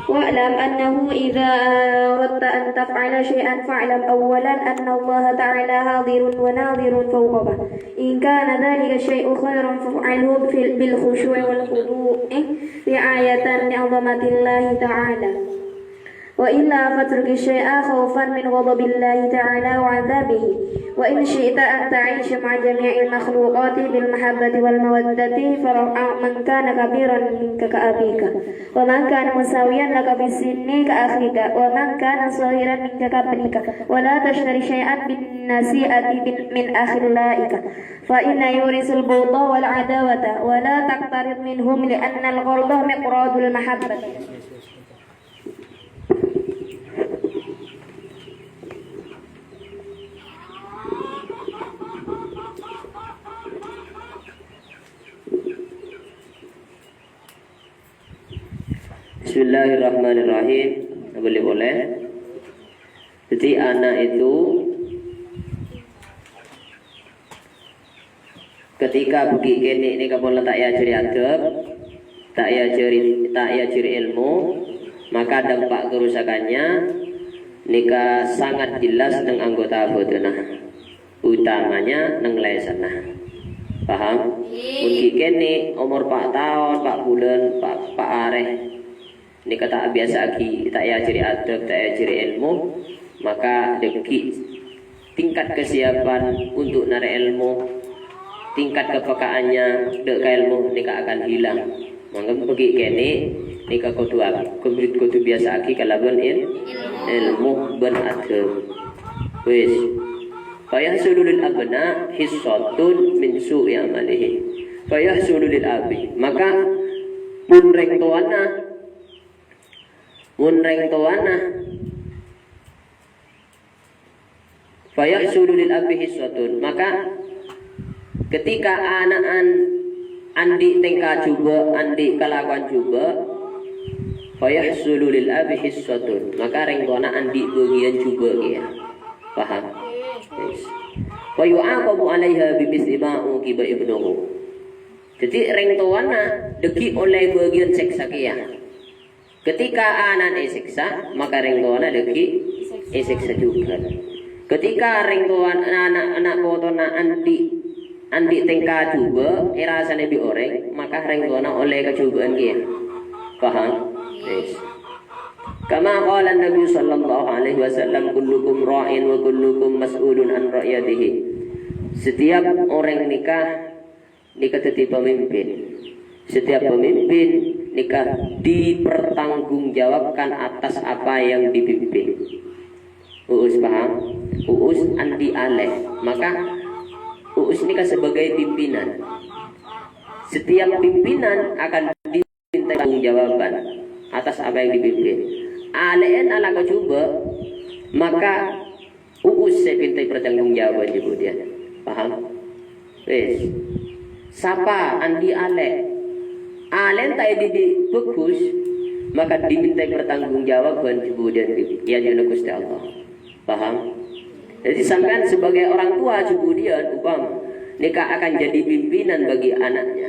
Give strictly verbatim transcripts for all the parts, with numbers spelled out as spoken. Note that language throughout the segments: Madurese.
واعلم أنه إذا أردت أن تفعل شيئا فاعلم أولا أن الله تعالى حاضر وناظر فوقك، إن كان ذلك الشيء خيرا فافعله في- بالخشوع والخضوع رعاية لعظمة الله تعالى، وإلا فاترك الشيء خوفا من غضب الله تعالى وعذابه، وإن شئت أن تعيش مع جميع المخلوقات بالمحبة والمودة فارعى من كان كبيرا منك كأبيك، ومن كان مساويا لك في السن كأخيك، ومن كان صغيرا منك كابنك، ولا تشتري شيئا بالنسيئة من أخلائك، فإن يورث البغض والعداوة، ولا تقترض منهم لأن القرض مقراض المحبة. Bismillahirrahmanirrahim. Abâli polè. Jadi, anak itu ketika bâgi' kènè' nèka pola ta' èajhâri adab, ta' èajhâri, ta' èajhâri èlmo, maka dampak kerusakannya nèka sangat jelas neng anggota bhâdhânna, utamanya neng lèsanna. Paham? Mon ghi' kènè' omor pa' taon, pa' bulân, pa', pa' arè, nèka ta' abiyasa'aghi, ta' èajhâri adab, ta' èajhâri èlmo, maka dhâggi' tingkat kesiapan untuk narè' èlmo, tingkat kepeka'annya dâ' ka èlmo nèka akan hilang. Mangkana bâgi' kènè' nèka kodhu ag-, kodhu, kodhu biyasa'aghi kalabân èl-, èlmo bân adab. Wis. Fayahsulu lil abna hissatun min su'i amalihi. Fayahsulu lil abi. Maka mon rèng towana Mon rèng towana, fayahsulu lil abi hissatun. Maka ketika ana'na andi' tèngka jhubâ', andi' kalakowan jhubâ', fayahsulu lil abi hissatun. Maka rèng towana andi' bâgiyân jhubâ' kèya. Paham? Yes. Fa yu'aqabu 'alaiha bimithli ma uqiba ibnuhu. Dhâddhi rèng towana dhâggi' ollè bâgiyân sèksa kèya. Ketika ana'na èsèksa, maka rèng towana dhâggi' èsèksa jhughân. Ketika rèng towana, ana', ana' potona andi', andi' tèngka jhubâ', èrasanè bi' orèng, maka rèng towana ollè kajhubâ'ân kèya. Paham? Yes. Kama qala Nabi sallallahu alaihi wasallam, "Kullukum ra'in wa kullukum mas'ulun an ra'iyatihi." Setiap orèng nèka nèka dhâddhi pemimpin. Setiap pemimpin nèka dipertanggungjawabkan atas apa yang dipimpin. Uus paham? Uus andi' alè. Maka Uus nèka sebagai pimpinan. Setiap pimpinan akan diminta tanggung jawaban atas apa yang dipimpin. Alè'en alako jhubâ', maka Uus sè èpènta pertanggungjawabân jhubâ'ân. Paham? Wis. Sapa andi' alè'? Alè'en ta' èdidik bhâghus, maka diminta pertanggungjawabân jhubâ'ân, ya, jârèya Ghustè Allah. Paham? Jadi, sampèyan sebagai orang tua jhubâ'ân, upama, nèka akan jadi pimpinan bagi anaknya.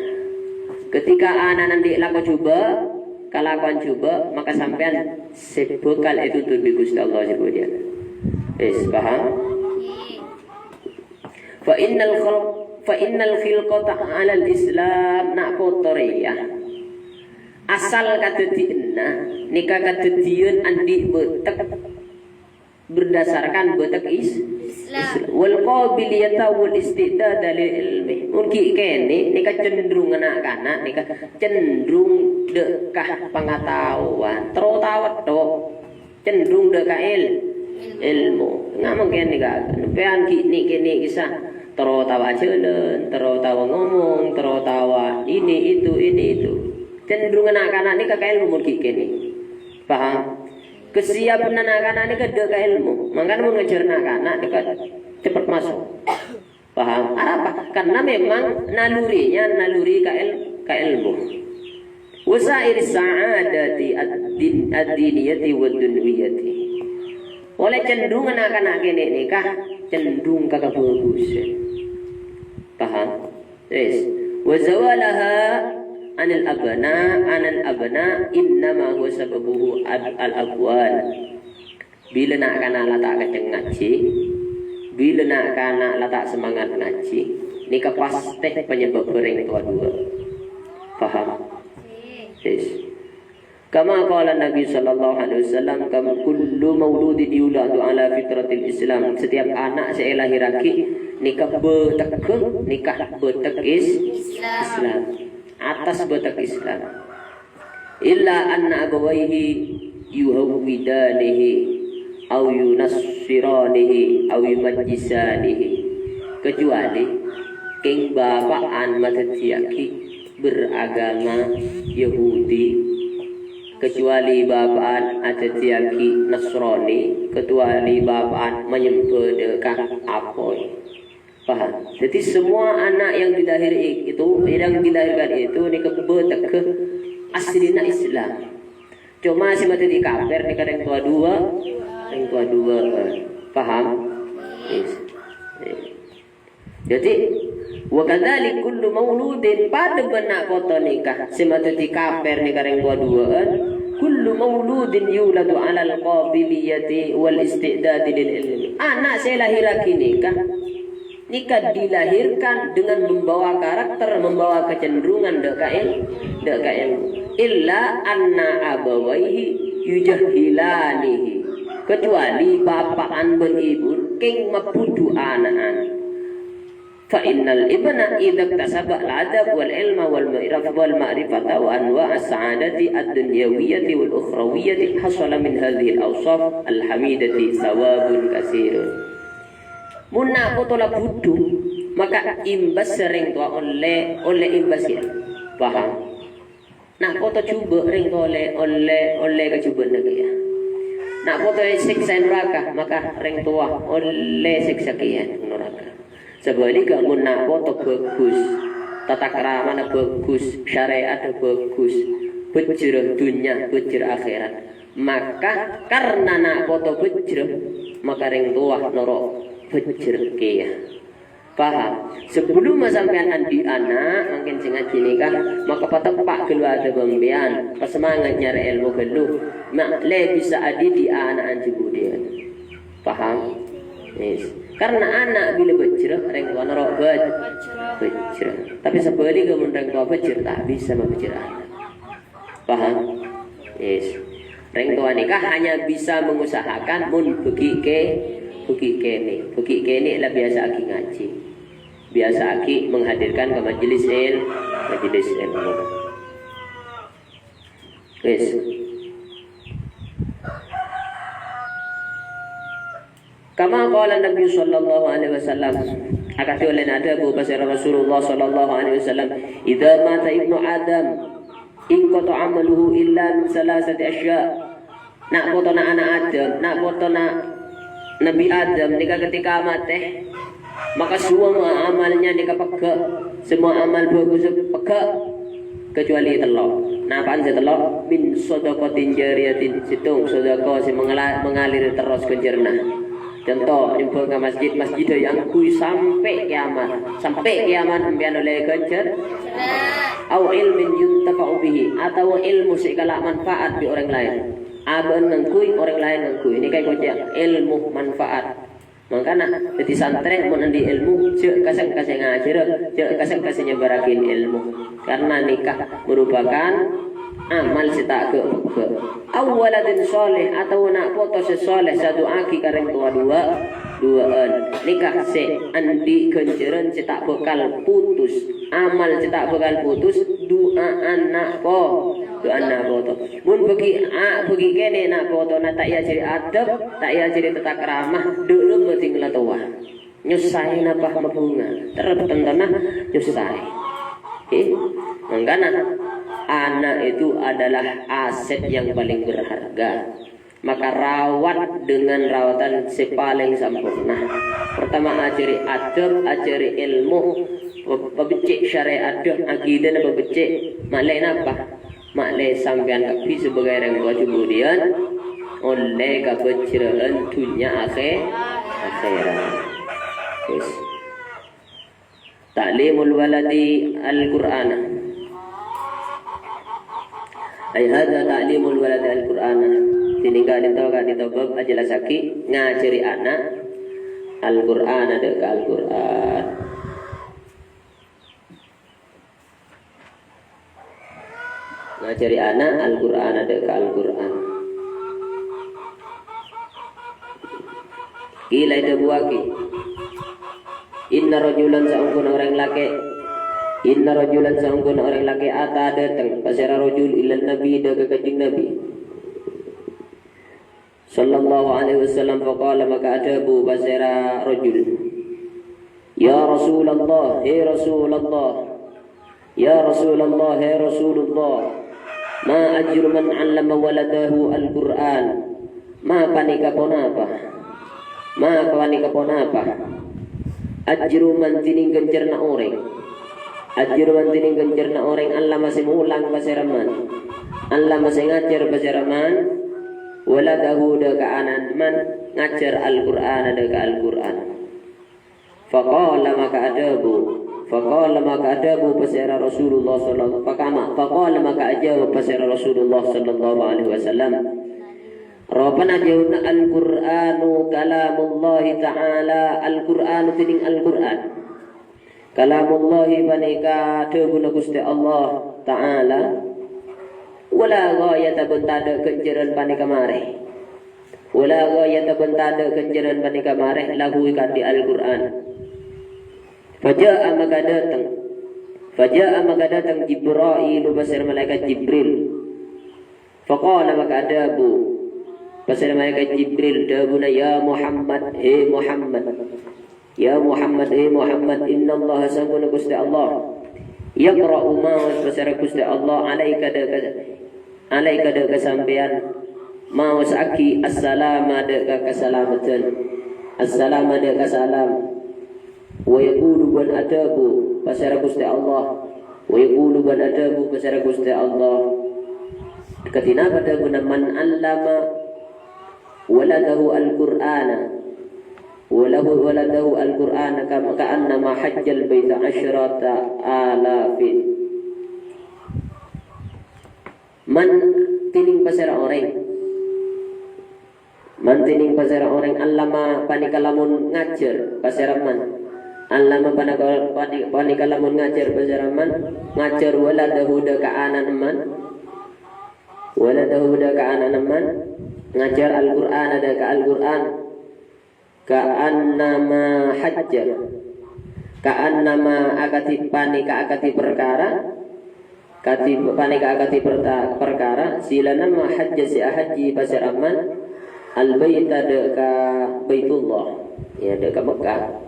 Ketika ana' andi' lako jhubâ', kalakowan jhubâ', maka sampèyan sè bhâkal ètuntut bi' Ghustè Allah jhubâ'ân. Wis, paham? Fa innal khalq-, fa innal khilqata 'alal Islam, na' pottor, ya. Asal kadhâddhiyânna, nèka kadhâddhiyân andi' bâtek berdasarkan bâtek is-, Islam. Wal qabiliyata wal isti'dada lil ilmi. Mon ghi' kènè', nèka cenderung na'-kana' nèka cenderung dâ' ka pangataowan, terro tao tho. Cenderung dâ' ka il-, èlmo. Nga' mangkèn nèka, sampèyan ghi' nè'-kènè' kissa terro tao ajhâlân, terro tao ngomong, terro tao ini itu, ini itu. Cenderung na'-kana' nèka ka èlmo mon ghi' kènè'. Paham? Kesiapan na'-kana' nèka dâ' ka èlmo. Mangkana mon ngajhâr na'-kana' nèka cepet maso'. Paham? Arapa? Karena memang nalurinya naluri ka èl-, ka èlmo. Wasair sa'adati ad-din-, ad-diniyati wad dunyawiyati. Oleh cenderung na'-kana' kènè' nèka cenderung ka kabhâghusân. Paham? Wis. Wa zawalaha anil abna, anil abna, innama huwa sababuhu ad-, al-abwal. Bilâ na'-kana' la ta' kècèng ngajhi, bilâ na'-kana' la ta' semangat ngajhi, nèka pastè panyebab rèng towa duwâ'. Paham? Yes. Kama qala Nabi sallallahu alaihi wasallam, "Kam kullu mauludin yuladu ala fitratil Islam." Setiap ana' sè èlahèrraghi nèka bâteggâ, nèka bâtegghâ is-, Islam. Attas bâtegghâ Islam. "Illa anna abawaihi yuhawwidanihi, au yunassiranihi, au yumajjisanihi." Kecuali kèng bapa'an madhâddhiyâghi beragama Yahudi, kecuali bapa'an adhâddhiyâghi Nasrani, kecuali bapa'an manyembâ dâ' ka apoy. Paham? Jadi semua anak yang dilahir itu, yang dilahirkan itu, nèka bâteggâ aslina Islam. Coma sè madhâddhi kafir nèka rèng towa duwâ', rèng towa duwâ'. Paham? Yes. Jadi, wa kadzalik kullu mauludin, padâ bân na' poto nèka, sè madhâddhi kafir nèka rèng towa duwâ'ân, kullu mauludin yuladu alal qabiliyati wal isti'dadi lil ilmi. Ana' sè èlahèrraghi nèka, nèka dilahirkan dengan membawa karakter, membawa kecenderungan dâ' ka il-, dâ' ka ilmu. Illa anna abawaihi yujahhilanihi. Kecuali bapa'an bân ibun kèng mabudhu ana'an. Fa innal ibna idza iktasaba al-adab wal ilma wal ma'rif-, wal ma'rifata wa anwa' as-sa'adati ad-dunyawiyyati wal ukhrawiyyati hasala min hadhihil awsaf al-hamidati thawabun katsirun. Mon na' poto la budhu, maka imbas rèng towa ollè, ollè imbas, ya. Paham? Na' poto jhubâ' rèng towa ollè, ollè, ollè kajhubâ'na kèya. Na' poto èsèksa è naraka, maka rèng towa ollè sèksa kèya è naraka. Sabhâligghâ, mon na' poto bhâghus, tata kramana bhâghus, syarè'adhâ bhâghus, bhâjhrâ dhunnya, bhâjhrâ akhèrat, maka karna na' poto bhâjhrâ, maka rèng towa noro' bhâjhrâ kèya. Paham? Sabellumma sampèyan andi' ana', mangkèn sè ngajhi nèka, maka pateppa' ghâllu adhâbbhâ sampèyan, pasemangat nyarè èlmo ghâllu, ma' lè bisa adidik ana'an jhubudiyân. Paham? Yes. Karna ana' bilâ bhâjhrâ, rèng towa noro' bhâj-, bhâjhrâ. Tapè sabhâligghâ, mon rèng towa bhâjhrâ, ta' bisa mabhâjhrâ ana'. Paham? Yes. Rèng towa nèka hanya bisa mengusahakan mon bâgi kè-, bâgi kènè'. Bâgi kènè' la biyasa'aghi ngajhi. Biyasa'aghi menghadirkan ka majelis il-, majelis ilmu. Yes. Kama qala Nabi sallallahu alaihi wasallam, akadhi ollèna adhâbu pasèra Rasulullah sallallahu alaihi wasallam, "Idza mata ibnu Adam, inqata'a amaluhu illa min salasati asya'." Na' potona ana' Adam, na' potona Nabi Adam nèka ketika matè, maka semua amalnya nèka pegghâ', semua amal bhâghus pegghâ'. Kecuali tello'. Napa'an sè tello'? Min shadaqatin jariyatin, sèttong sodako sè mangala-, mangalir terros ghânjhârânna. Conto, nyembhâng ka masjid, masjid èangghuy sampè' kèyamat. Sampè' kèyamat sampèyan ollè ghânjhâr. Au ilmin yuntafa'u bihi, atabâ ilmu sè èkala' manfaat bi' orèng laèn. Abâ'na ngangghuy, orèng laèn ngangghuy. Nèka èkoca' ilmu manfaat. Mangkana, dhâddhi santrè mon andi' èlmo, jhâ' ka sèngka sè ngajhârâ, jhâ' ka sèngka sè nyèbârraghi èlmo. Karna nèka merupakan amal sè ta' ghâ-, ghâ-. Au waladin shalih, atabâ na' poto sè shalih sè adu'aaghi ka rèng towa duwâ', duwâ'ân. Nèka sè andi' ghânjhârân sè ta' bhâkal putus. Amal sè ta' bhâkal putus, du'a'an na' po-, du'a'an na' poto. Mon bâgi, a, bâgi kènè' na' potona ta' èajhâri adab, ta' èajhâri tata krama, dâ' remma ding la towa. Nyossaè napa mabhunga? Terro tantona nyossaè. Eh, mangkana, anak itu adalah aset yang paling berharga. Maka rawat dengan rawatan sè palèng samporna. Pertama, ajhâri adab, ajhâri èlmo, pe-, pabheccè' syarè'adda, akidana pabheccè'. Ma'lè napa? Ma'lè sampèyan kabbhi sebagai rèng towa jhubudiyân, ollè kabhâjhrâ'ân dhunnya akhè-, akhèrat. Wis. Ta'limul waladi al-Qur'ana. Ai hadza ta'limul waladi al-Qur'ana. Dinèng ka'dinto, ka'dinto bab ajhellasaghi ngajhâri ana' Al-Qur'an, dâ' ka Al-Qur'an. Ngajhâri ana' Al-Qur'an, dâ' ka Al-Qur'an. Qila, èdhâbuwaghi, "Inna rajulan, saongghuna orèng lakè', inna rajulan, saongghuna orèng lakè', ata, dâteng, pasèra rajul, ilan Nabi, dâ' ka Kanjeng Nabi, sallallahu alaihi wasallam, faqala, maka adhâbu pasèra rajul, 'Ya Rasulullah, he Rasulullah, ya Rasulullah, he Rasulullah, ma ajru man 'allama waladahu al-Qur'an?' Ma panèka ponapa? Ma panèka ponapa? Ajru man, dhinèng ghânjhârânna orèng. Ajru man, dhinèng ghânjhârânna orèng, 'allama, sè molang pasèra man. 'Allama, sè ngajhâr pasèra man. Waladahu, dâ' ka ana'na man, ngajhâr Al-Qur'ana, dâ' ka Al-Qur'an. Faqala, maka adhâbu, faqala, maka adhâbu pasèra Rasulullah sallallahu, faqama, faqala, maka ajâwâb pasèra Rasulullah sallallahu alaihi wasallam. Ropana jâwâbbhâ, "Al-Qur'anu kalamullahi ta'ala." Al-Qur'anu, dhinèng Al-Qur'an, kalamullahi, panèka dhâbuna Ghustè Allah Ta'ala. Wala ghayata, bân tadâ' ghânjhârân panèka marè. Wala ghayata, bân tadâ' ghânjhârân panèka marè, lahu, èkadhi Al-Qur'an. Faja'a, maka dâteng. Faja'a, maka dâteng Jibrailu, pasèra malaèkat Jibril. Faqala, maka adhâbu pasèra malaèkat Jibril, dhâbuna, "Ya Muhammad, he Muhammad. Ya Muhammad, he Muhammad, innallaha, saongghuna Ghustè Allah, yaqra'u, maos pasèra Ghustè Allah, 'alaika, dâ' ka, 'alaika, dâ' ka sampèyan, maosaghi as-salama, dâ' ka kasalameddhân. As-salama, dâ' ka salam." Wa yaqulu, bân adhâbu pasèra Ghustè Allah. Wa yaqulu, bân adhâbu pasèra Ghustè Allah. Kadhi napa dhâbuna, "Man 'allama waladahu al-Qur'ana, walahu waladahu al-Qur'ana kam-, ka'annama hajjal baita asyrata alafin." Man, dhinèng pasèra orèng. Man, dhinèng pasèra orèng, 'allama, panèka lamon ngajhâr pasèra man. 'Allama, panèka, panè-, panèka lamon ngajhâr pasèra man. Ngajhâr waladahu, dâ' ka ana'na man. Waladahu, dâ' ka ana'na man. Ngajhâr Al-Qur'ana, dâ' ka Al-Qur'an. Ka'annama hajja. Ka'annama, akadhi, panèka akadhi parkara. Kadhi, panèka akadhi parta-, parkara, silana ma hajja, sè ahajji pasèra man, al-baita, dâ' ka Baitullah, ya, dâ' ka Mekkah.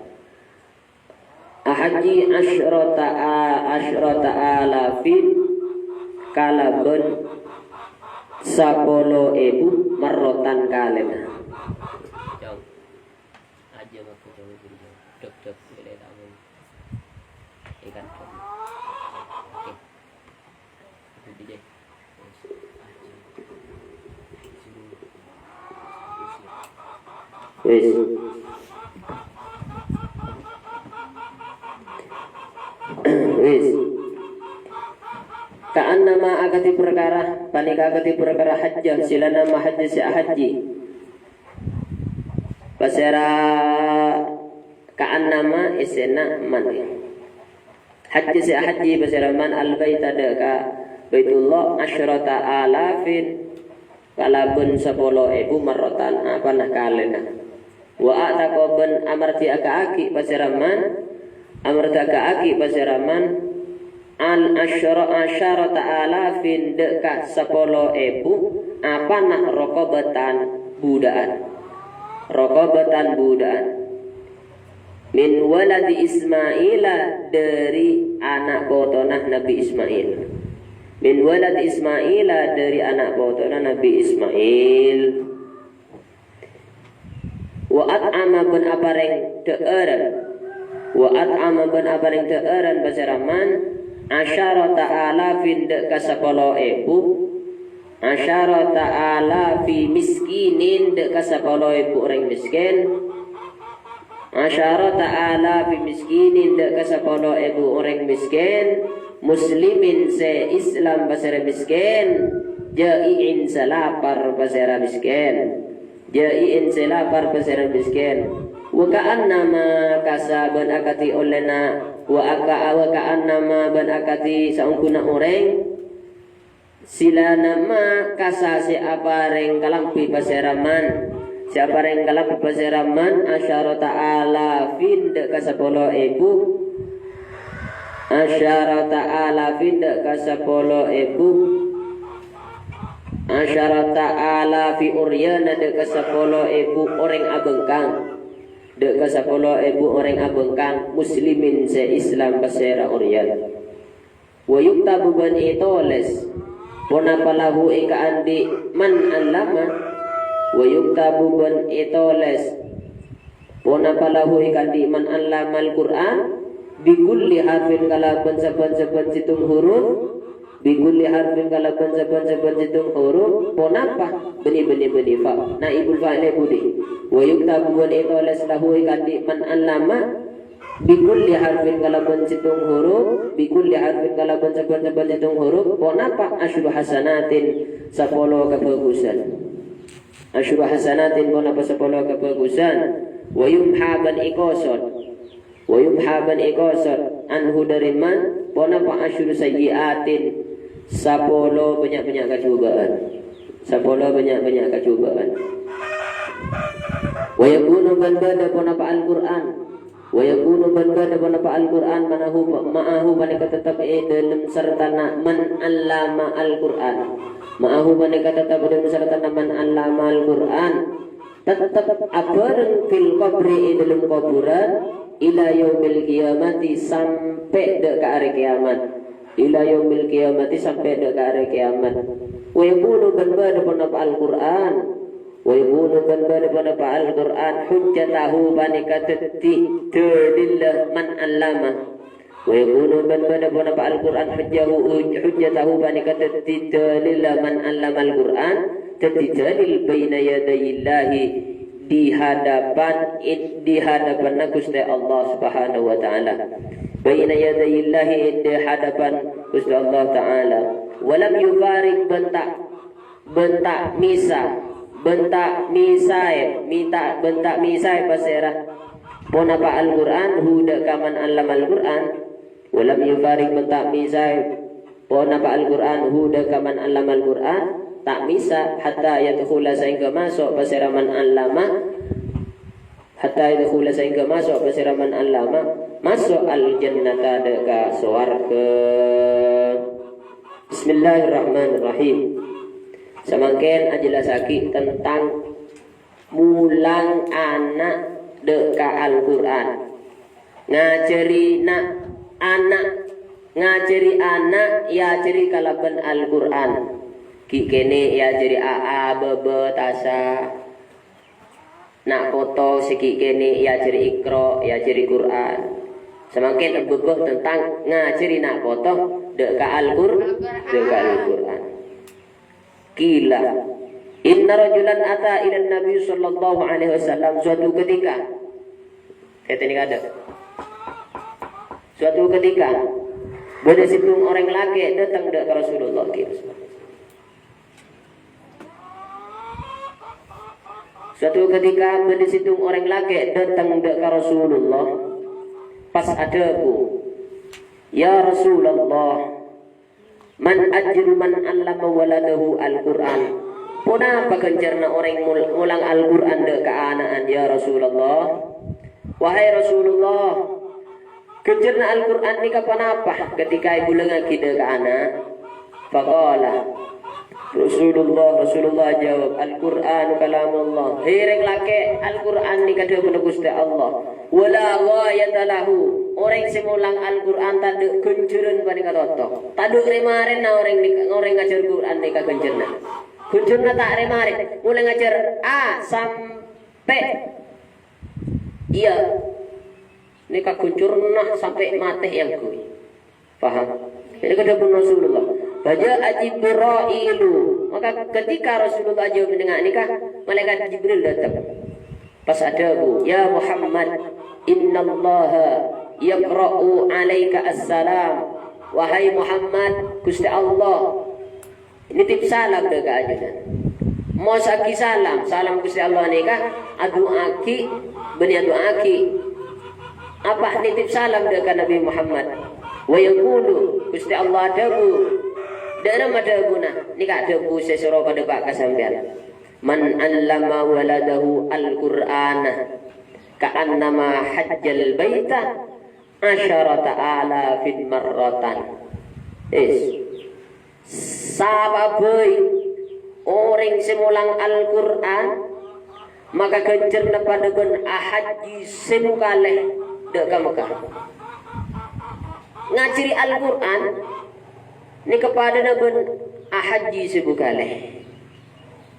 Ahajji asyrata a-, asyrata alafin, kalabân sapolo èbu marratan kalèna. Jhung. Aja mako jhung, jhung, jhung. Dok, dok, ini tak mau. Ikan. Oke. Itu dia. Wis. Wis. Ka'annama akadhi parkara, panèka akadhi parkara hajja, silana ma hajja sè ahajji. Pasèra ka'annama èssèna man. Hajja sè ahajji pasèra man al-baita dâ' ka Baitullah asyrata alafin kalabân sapolo èbu marratan apana kalèna. Wa a'taqa bân amardhika'aghi pasèra man, amardhika'aghi pasèra man al asyra-, asyarata alafin dâ' ka sapolo èbu apana raqabatan budha'an. Raqabatan budha'an. Min waladi Ismaila, dâri ana' potona Nabbhi Ismail. Min waladi Ismaila, dâri ana' potona Nabbhi Ismail. Wa at'ama bân aparèng dhâ'ârân. Wa at'ama bân aparèng dhâ'ârân pasèra man, asyarata alafin dâ' ka sapolo èbu. Asyarata alafi miskinin dâ' ka sapolo èbu orèng mèskèn. Asyarata alafi miskinin dâ' ka sapolo èbu orèng mèskèn. Muslimin sè Islam pasèra mèskèn. Ja'i'in sè lapar pasèra mèskèn. Ja'i'in sè lapar pasèra mèskèn. Wa ka'annama kasa bân akadhi ollèna, wa aka-, wa ka'annama bân akadhi saongghuna orèng, sila nama kasa sè aparèng kalambhi pasèra man. Sè aparèng kalambhi pasèra man, asyarata alafin dâ' ka sapolo èbu. Asyarata alafin dâ' ka sapolo èbu. Asyarata alafi uryana dâ' ka sapolo èbu orèng abhângkang. Dâ' ka sapolo èbu orèng abhângkang muslimin sè Islam pasèra oryan. Wa yuktabu bân ètolès ponapa lahu èkaandi' man allama. Wa yuktabu bân ètolès ponapa lahu èkaandi' man allamal Qur'an, bi kulli harfin kalabân sabbhân-sabbhân sèttong huruf, bi kulli harfin kalabân sabbhân-sabbhân sèttong huruf, ponapa? Bânnè, bânnè, bânnè, fa. Naibul fa'ilè budi. Wa yuktabu bân ètolès lahu èkaandi' man allama, bi kulli harfin kalabân sèttong huruf, bi kulli harfin kalabân sabbhân-sabbhân sèttong huruf, ponapa? Asyru hasanatin, sapolo kabhâghusân. Asyru hasanatin ponapa sapolo kabhâghusân. Wa yumha bân èkosot. Wa yumha bân èkosot. Anhu dâri man ponapa asyru sayyi'atin. Sapolo bânnya'-bânnya' kacobâ'ân. Sapolo bânnya'-bânnya' kacobâ'ân. Wa yakunu bân bâdâ ponapa Al-Qur'an. Wa yakunu bân bâdâ ponapa Al-Qur'an ma'ahu, ma'ahu panèka tettep è dâlem sartana man allama Al-Qur'an. Ma'ahu panèka tettep è dâlem sartana man allama Al-Qur'an. Tettep abhâreng fil qabri è dâlem kobhurân ila yaumil qiyamati sampè' dâ' ka arè kiyamat. Ila yaumil qiyamati sampè' dâ' ka arè kiyamat. Wa yakunu bân bâdâ ponapa Al-Qur'an. Wa yakunu bân bâdâ ponapa Al-Qur'an hujjatahu panèka dâddhi dalilla man allama. Wa yakunu bân bâdâ ponapa Al-Qur'an hujjahu-, hujjatahu panèka dâddhi dalilla man allamal Qur'an, dâddhi dalil baina yadayillahi, di hadapan, di hadapanna Ghustè Allah Subhanahu wa Ta'ala. Baina yadayillahi, di hadapan Ghustè Allah Ta'ala. Wa lam yufariq bân ta' bân ta' misa, bân ta' misaè, mita-, bân ta' misaè pasèra. Ponapa Al-Qur'an, hu dâ' ka man allamal Qur'an. Wa lam yufariq bân ta' misaè. Ponapa Al-Qur'an, hu dâ' ka man allamal Qur'an. Ta' misa, hatta yadkhula saèngghâ maso' pasèra man allama. Hatta yadkhula saèngghâ maso' pasèra man allama. Maso' al-jannata dâ' ka sowarghâ. Bismillahirrahmanirrahim. Samangkèn ajhellassaghi tentang molang ana' dâ' ka Al-Qur'an. Ngajhâri na-, ana', ngajhâri ana' èajhâri kalabân Al-Qur'an. Ghi' kènè' èajhâri a, a, ba, ba, tasa. Na' poto sè ghi' kènè' èajhâri Iqra, èajhâri Qur'an. Samangkèn abâbâ tentang ngajhâri na' poto dâ' ka Al-Qur-, dâ' ka Al-Qur'an. Qila, inna rajulan ata ila Nabi sallallahu alaihi wasallam suatu ketika. Kètènè kadâ'. Suatu ketika, bâdâ sèttong orèng lakè' dâteng dâ' ka Rasulullah. Suatu ketika, bâdâ sèttong orèng lakè' dâteng dâ' ka Rasulullah, pas adhâbu, "Ya Rasulullah, man ajru man allama waladahu Al-Qur'an?" Ponapa ghânjhârânna orèng mol-, molang Al-Qur'an dâ' ka ana'na, ya Rasulullah? Wahai Rasulullah, ghânjhârânna Al-Qur'an nèka ponapa ketika èmolangaghi dâ' ka ana'? Faqala Rasulullah, Rasulullah jawab, "Al-Qur'anu kalamullah." He rèng lakè', Al-Qur'an nèka dhâbuna Ghustè Allah. "Wala ghayata lahu." Orèng sè molang Al-Qur'an tadâ' ghânjhârân panèka totto. Tadâ' rè-marèna orèng nèka, orèng ngajhâr Qur'an nèka ghânjhârânna. Ghânjhârânna ta' rè-marè. Molaè ngajhâr A sampè' Iyâ. Nèka ghânjhârânna sampè' matè èangghuy. Paham? Nèka dhâbuna Rasulullah. Faja'a Jibrailu. Maka ketika Rasulullah jawab nènga' nèka, malaikat Jibril dâteng. Pas adhâbu, "Ya Muhammad, innallaha yaqra'u 'alaika assalam." Wahai Muhammad, Ghustè Allah Nitip salam dâ' ka ajunan. Mosa'aghi salam, salam Ghustè Allah nèka adu'aaghi, bânnè adu'aaghi. Apa nitip salam dâ' ka Nabi Muhammad. Wa yaqulu, Ghustè Allah adhâbu, dâ'remma dhâbuna, nèka dhâbu sè soro padâpa' ka sampèyan. "Man 'allama waladahu al-Qur'ana ka'annama hajjal baita asyarata alafin marratan." Is. Sapa bhâi orèng sè molang Al-Qur'an, maka ghânjhârna padâ bân ahajji sèbu kalè dâ' ka Mekkah. Ngajhâri Al-Qur'an nèka padâna bân ahajji sèbu kalè.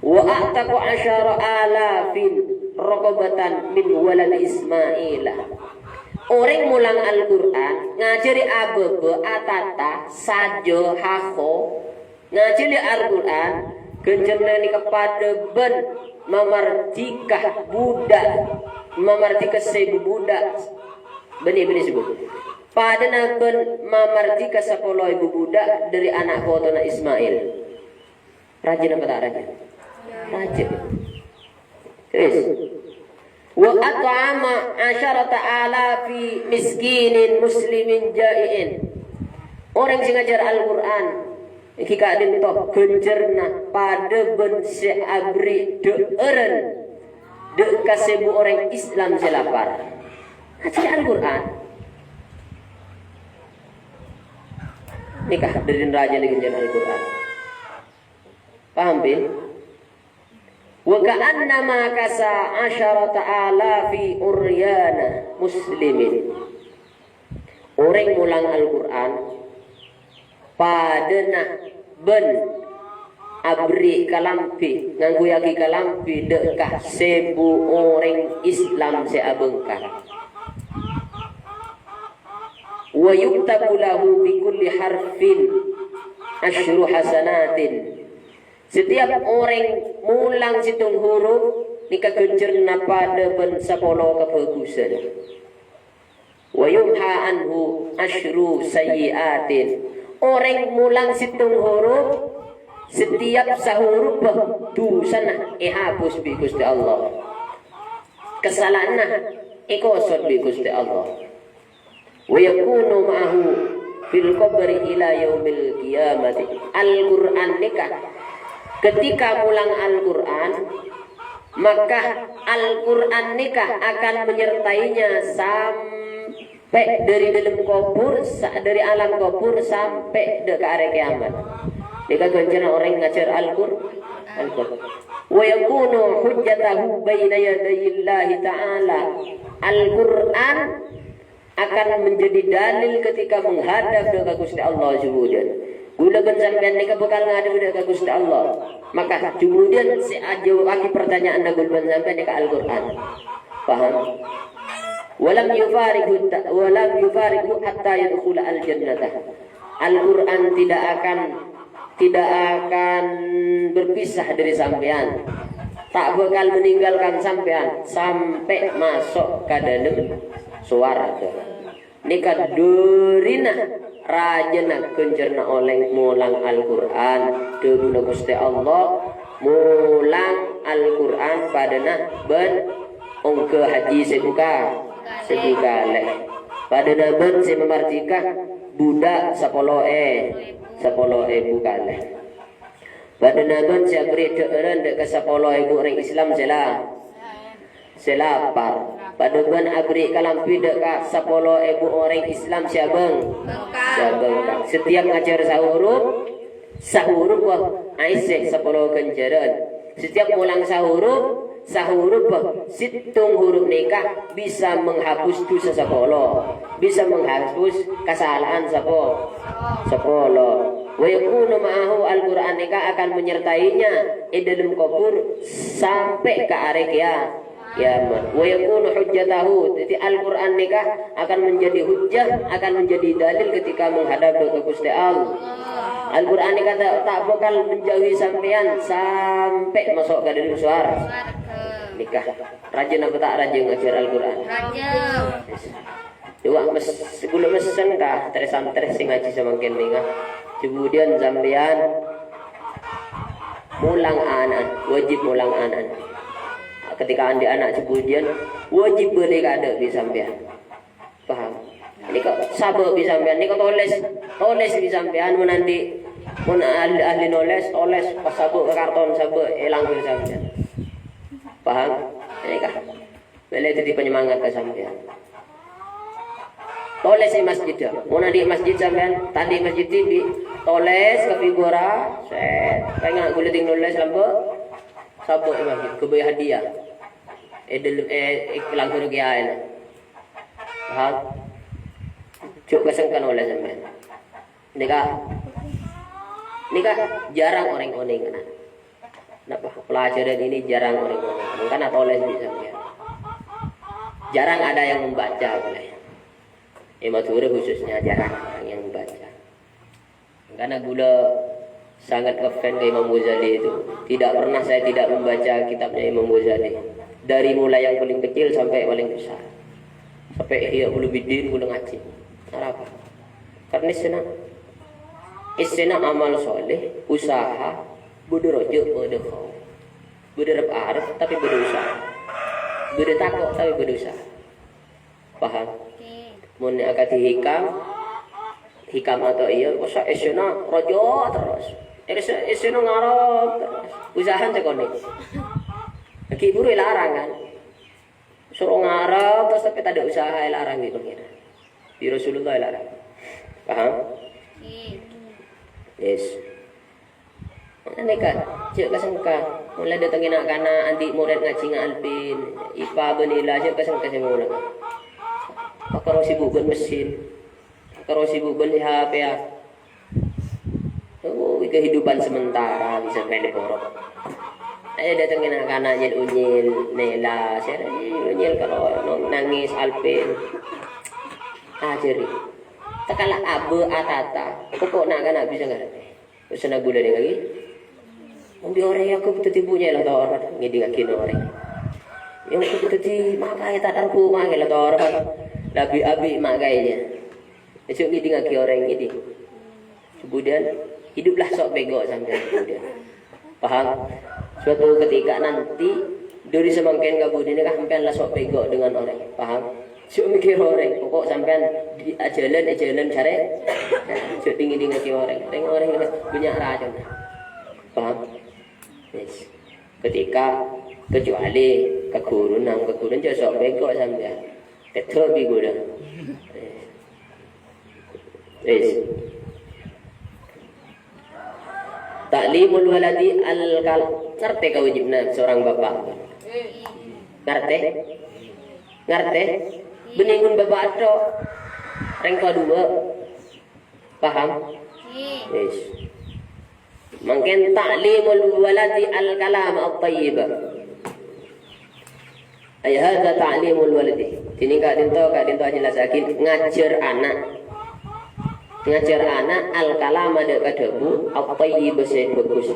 "Wa a'taqa asyara alafin raqabatan min walad Ismaila." Orèng molang Al-Qur'an, ngajhâri abâbâ, atata, sajâ, haho, ngajhâri Al-Qur'an, ghânjhârna nèka padâ bân mamardhika budak, mamardhika sèbu budak, bânnè, bânnè sèbu. Padâna bân mamardhika sapolo èbu budak dâri ana' potona Ismail. Rajâ napa ta' rajâ? Rajâ. Terus. "Wa at'ama asyarata alafi miskinin muslimin ja'i'in." Orèng sè ngajhâr Al-Qur'an, èngghi ka'dinto ghânjhârna padâ bân sè aberri' dhâ'ârân dâ' ka sèbu orèng Islam sè lapar. Ngajhâr Al-Qur'an. Nèka dâri rajâna ghânjhârân Al-Qur'an. Paham, Bin? "Wa ka'annama kasa asyarata alafi uryana muslimin." Orèng molang Al-Qur'an padâna bân aberri' kalambhi, ngangghuyyaghi kalambhi dâ' ka sèbu orèng Islam sè abângkar. "Wa yuktabu lahu bi kulli harfin asyru hasanatin." Setiap orèng molang sèttong huruf, nèka ghânjhârna padâ bân sapolo kabhâghusân. "Wa yumha anhu asyru sayyi'atin." Orèng molang sèttong huruf, setiap sahuruf dusana èhapus bi' Ghustè Allah. Kasala'anna èkosot bi' Ghustè Allah. "Wa yakunu ma'ahu fil qabri ila yaumil qiyamati." Al-Qur'an nèka, ketika molang Al-Qur'an, maka Al-Qur'an nèka akan menyertainya sampè' dâri dâlem kobhur, sa-, dâri alam kobhur sampè' dâ' ka arè kiyamat. Nèka ghânjhârânna orèng ngajhâr Al-Qur-, Al-Qur'an. "Wa yakunu hujjatahu baina yadayillahi ta'ala." Al-Qur'an akan menjadi dalil ketika menghadap dâ' ka Ghustè Allah jhubudiyân. Ghulâ bân sampèyan nèka bhâkal ngadhebbhi dâ' ka Ghustè Allah. Maka jhubudiyân sè ajâwâbhâghi partanya'anna ghulâ bân sampèyan nèka Al-Qur'an. Paham? "Wa lam yufariqhu ta-, wa lam yufariqhu hatta yadkhula al-jannata." Al-Qur'an tidak akan, tidak akan berpisah dâri sampèyan. Ta' bhâkal meninggalkan sampèyan sampè' maso' ka dâlem sowarghâ. Nèka dârina rajâna ghânjhârânna orèng molang Al-Qur'an. Dhâbuna Ghustè Allah, molang Al-Qur'an padâna bân ongghâ hajji sèbu ka-, sèbu kalè. Padâna bân sè mamardhika budak sapolo è-, sapolo èbu kalè. Padâna bân sè aberri' dhâ'ârân dâ' ka sapolo èbu orèng Islam sè la-, sè lapar. Padâ bân aberri' kalambhi dâ' ka sapolo èbu orèng Islam sè abâng-, sè abângkar. Setiap ngajhâr sahuruf, sahuruf, wah, aèssè sapolo ghânjhârân. Setiap molang sahuruf, sahuruf, wah, sèttong huruf nèka bisa menghapus dusa sapolo, bisa menghapus kasala'an sapo-, sapolo. "Wa yakunu ma'ahu," Al-Qur'an nèka akan menyertainya è dâlem kobhur sampè' ka arè kiya-, kiyamat. "Wa yakunu hujjatahu," dhâddhi Al-Qur'an nèka akan menjadi hujjah, akan menjadi dalil ketika menghadap dâ' ka Ghustè Allah. Al-Qur'an nèka ta', ta' bhâkal menjauhi sampèyan sampè' maso' ka dâlem suwar-, nèka. Rajâ napa ta' rajâ ngajhâr Al-Qur'an? Rajâ. Coba mes-, ghulâ messen ka santrè-santrè sè ngajhi samangkèn nèka. Kemudian sampèyan Molang ana'an, wajib molang ana'an. Ketika andi' ana' jhâ' budiyân, wajib bâli kaadâ' bi' sampèyan. Paham? Nèka sabâ' bi' sampèyan, nèka tolès, tolès bi' sampèyan, mon andi', mon ahli, ahli nolès, tolès, pas sabâ' ka karton, sabâ' èlang bi' sampèyan. Paham? Nèka. Bâli dhâddhi panyemangat ka sampèyan. Tolès è masjid, ya. Mon andi' masjid sampèyan, ta' andi' masjid dhibi', tolès ka figura, sèt, pènga' ghulâ dhing nolès lambâ', sabâ' è masjid, ghâbây hadiah. È dâlem, è, è langghâr kèyaèna. Paham? Jhâ' kasengka nolès sampèyan. Nèka, nèka jarang orèng onèng, nah. Napa? Pelajaran ini jarang orèng onèng. Mangkana tolès bi' sampèyan. Jarang ada yang membaca, polè. È Madhurâ khususnya jarang orang yang membaca. Mangkana ghulâ sangat ngefans ke Imam Ghazali itu. Tidak pernah saya tidak membaca kitabnya Imam Ghazali. Dari mulai yang paling kecil sampai paling besar. Sampai ihya ulumuddin ghulâ ngajhi. Arapa? Karena essèna, essèna amal soleh, usaha, bâdâ rojâ, bâdâ khauf. Bâdâ rep-arep, tapè bâdâ usaha. Bâdâ tako', tapè bâdâ usaha. Paham? Oke. Mon akadhi Hikam, Hikam atau iya, masa essèna rojâ terros. Essè-, essèna ngarep terros. Usaha sakonè'. Ghi' bhuru èlarang, kan? Soro ngarep, terros tapè tadâ' usaha èlarang bi' Pangèran. Bi' Rasulullah èlarang. Paham? Oke. Yes. Anèka, jhâ' kasengka. Molaè dâtengngè na'-kana' andi' morèd ngajhi nga' Alpin, Ipa bân Ila, jhâ' kasengka sè molaè. Pakaro sibuk bân mesin. Pakaro sibuk bân H P-a. Oh, kehidupan sementara bisa pendek borok. Ayo dâtengngè na'-kana' nyèl-onyèl, Nela, sèrè onyèl kalau nangis Alpin. Ajhâri. Takala abâ atata, pokok na'-kana' bisa ngartè. Usanna bulâ nèng lagi. Mon bi' orèng yâ kodhu dhâddhi bhunya la torot, ngèdingngaghi orèng. Yâ kodhu dhâddhi makaè ta' tarbu mangkè la torot. Labi-abi makaènya. Èsok ngèdingngaghi orèng ngèding. Kemudian, hiduplah sok bego sampeyan kemudian. Paham? Suatu ketika nanti, dâri samangkèn ka budina kan sampeyan la sok bego dengan orèng. Paham? Jhâ' mèkkèr orèng, pokok sampèyan di, ajhâlân, ajhâlân sarè. Jhâ' dingin-dingin ka orèng. Orèng-orèng bânnya' racon. Paham? Yes. Ketika, kecuali ka ghuru, nang ka ghuru jhâ' sok bego sampèyan. Kèto bi' ghuru. Yes. Ta'limul waladi al-kal-, ngartè kawâjibhânna seorang bapa'? Ngartè? Ngartè? Bânnè ghun bapa' tok. Rèng towa duwâ'. Paham? Yes. Mangkèn ta'limul waladi al-kalam at-thayyib. Ay hadza ta'limul waladi. Dhinèng ka'dinto, ka'dinto ajellassaghi ngajhâr ana'. Ngajhâr ana' al-kalama dâ' ka dhâbu at-thayyib sè bhâghus.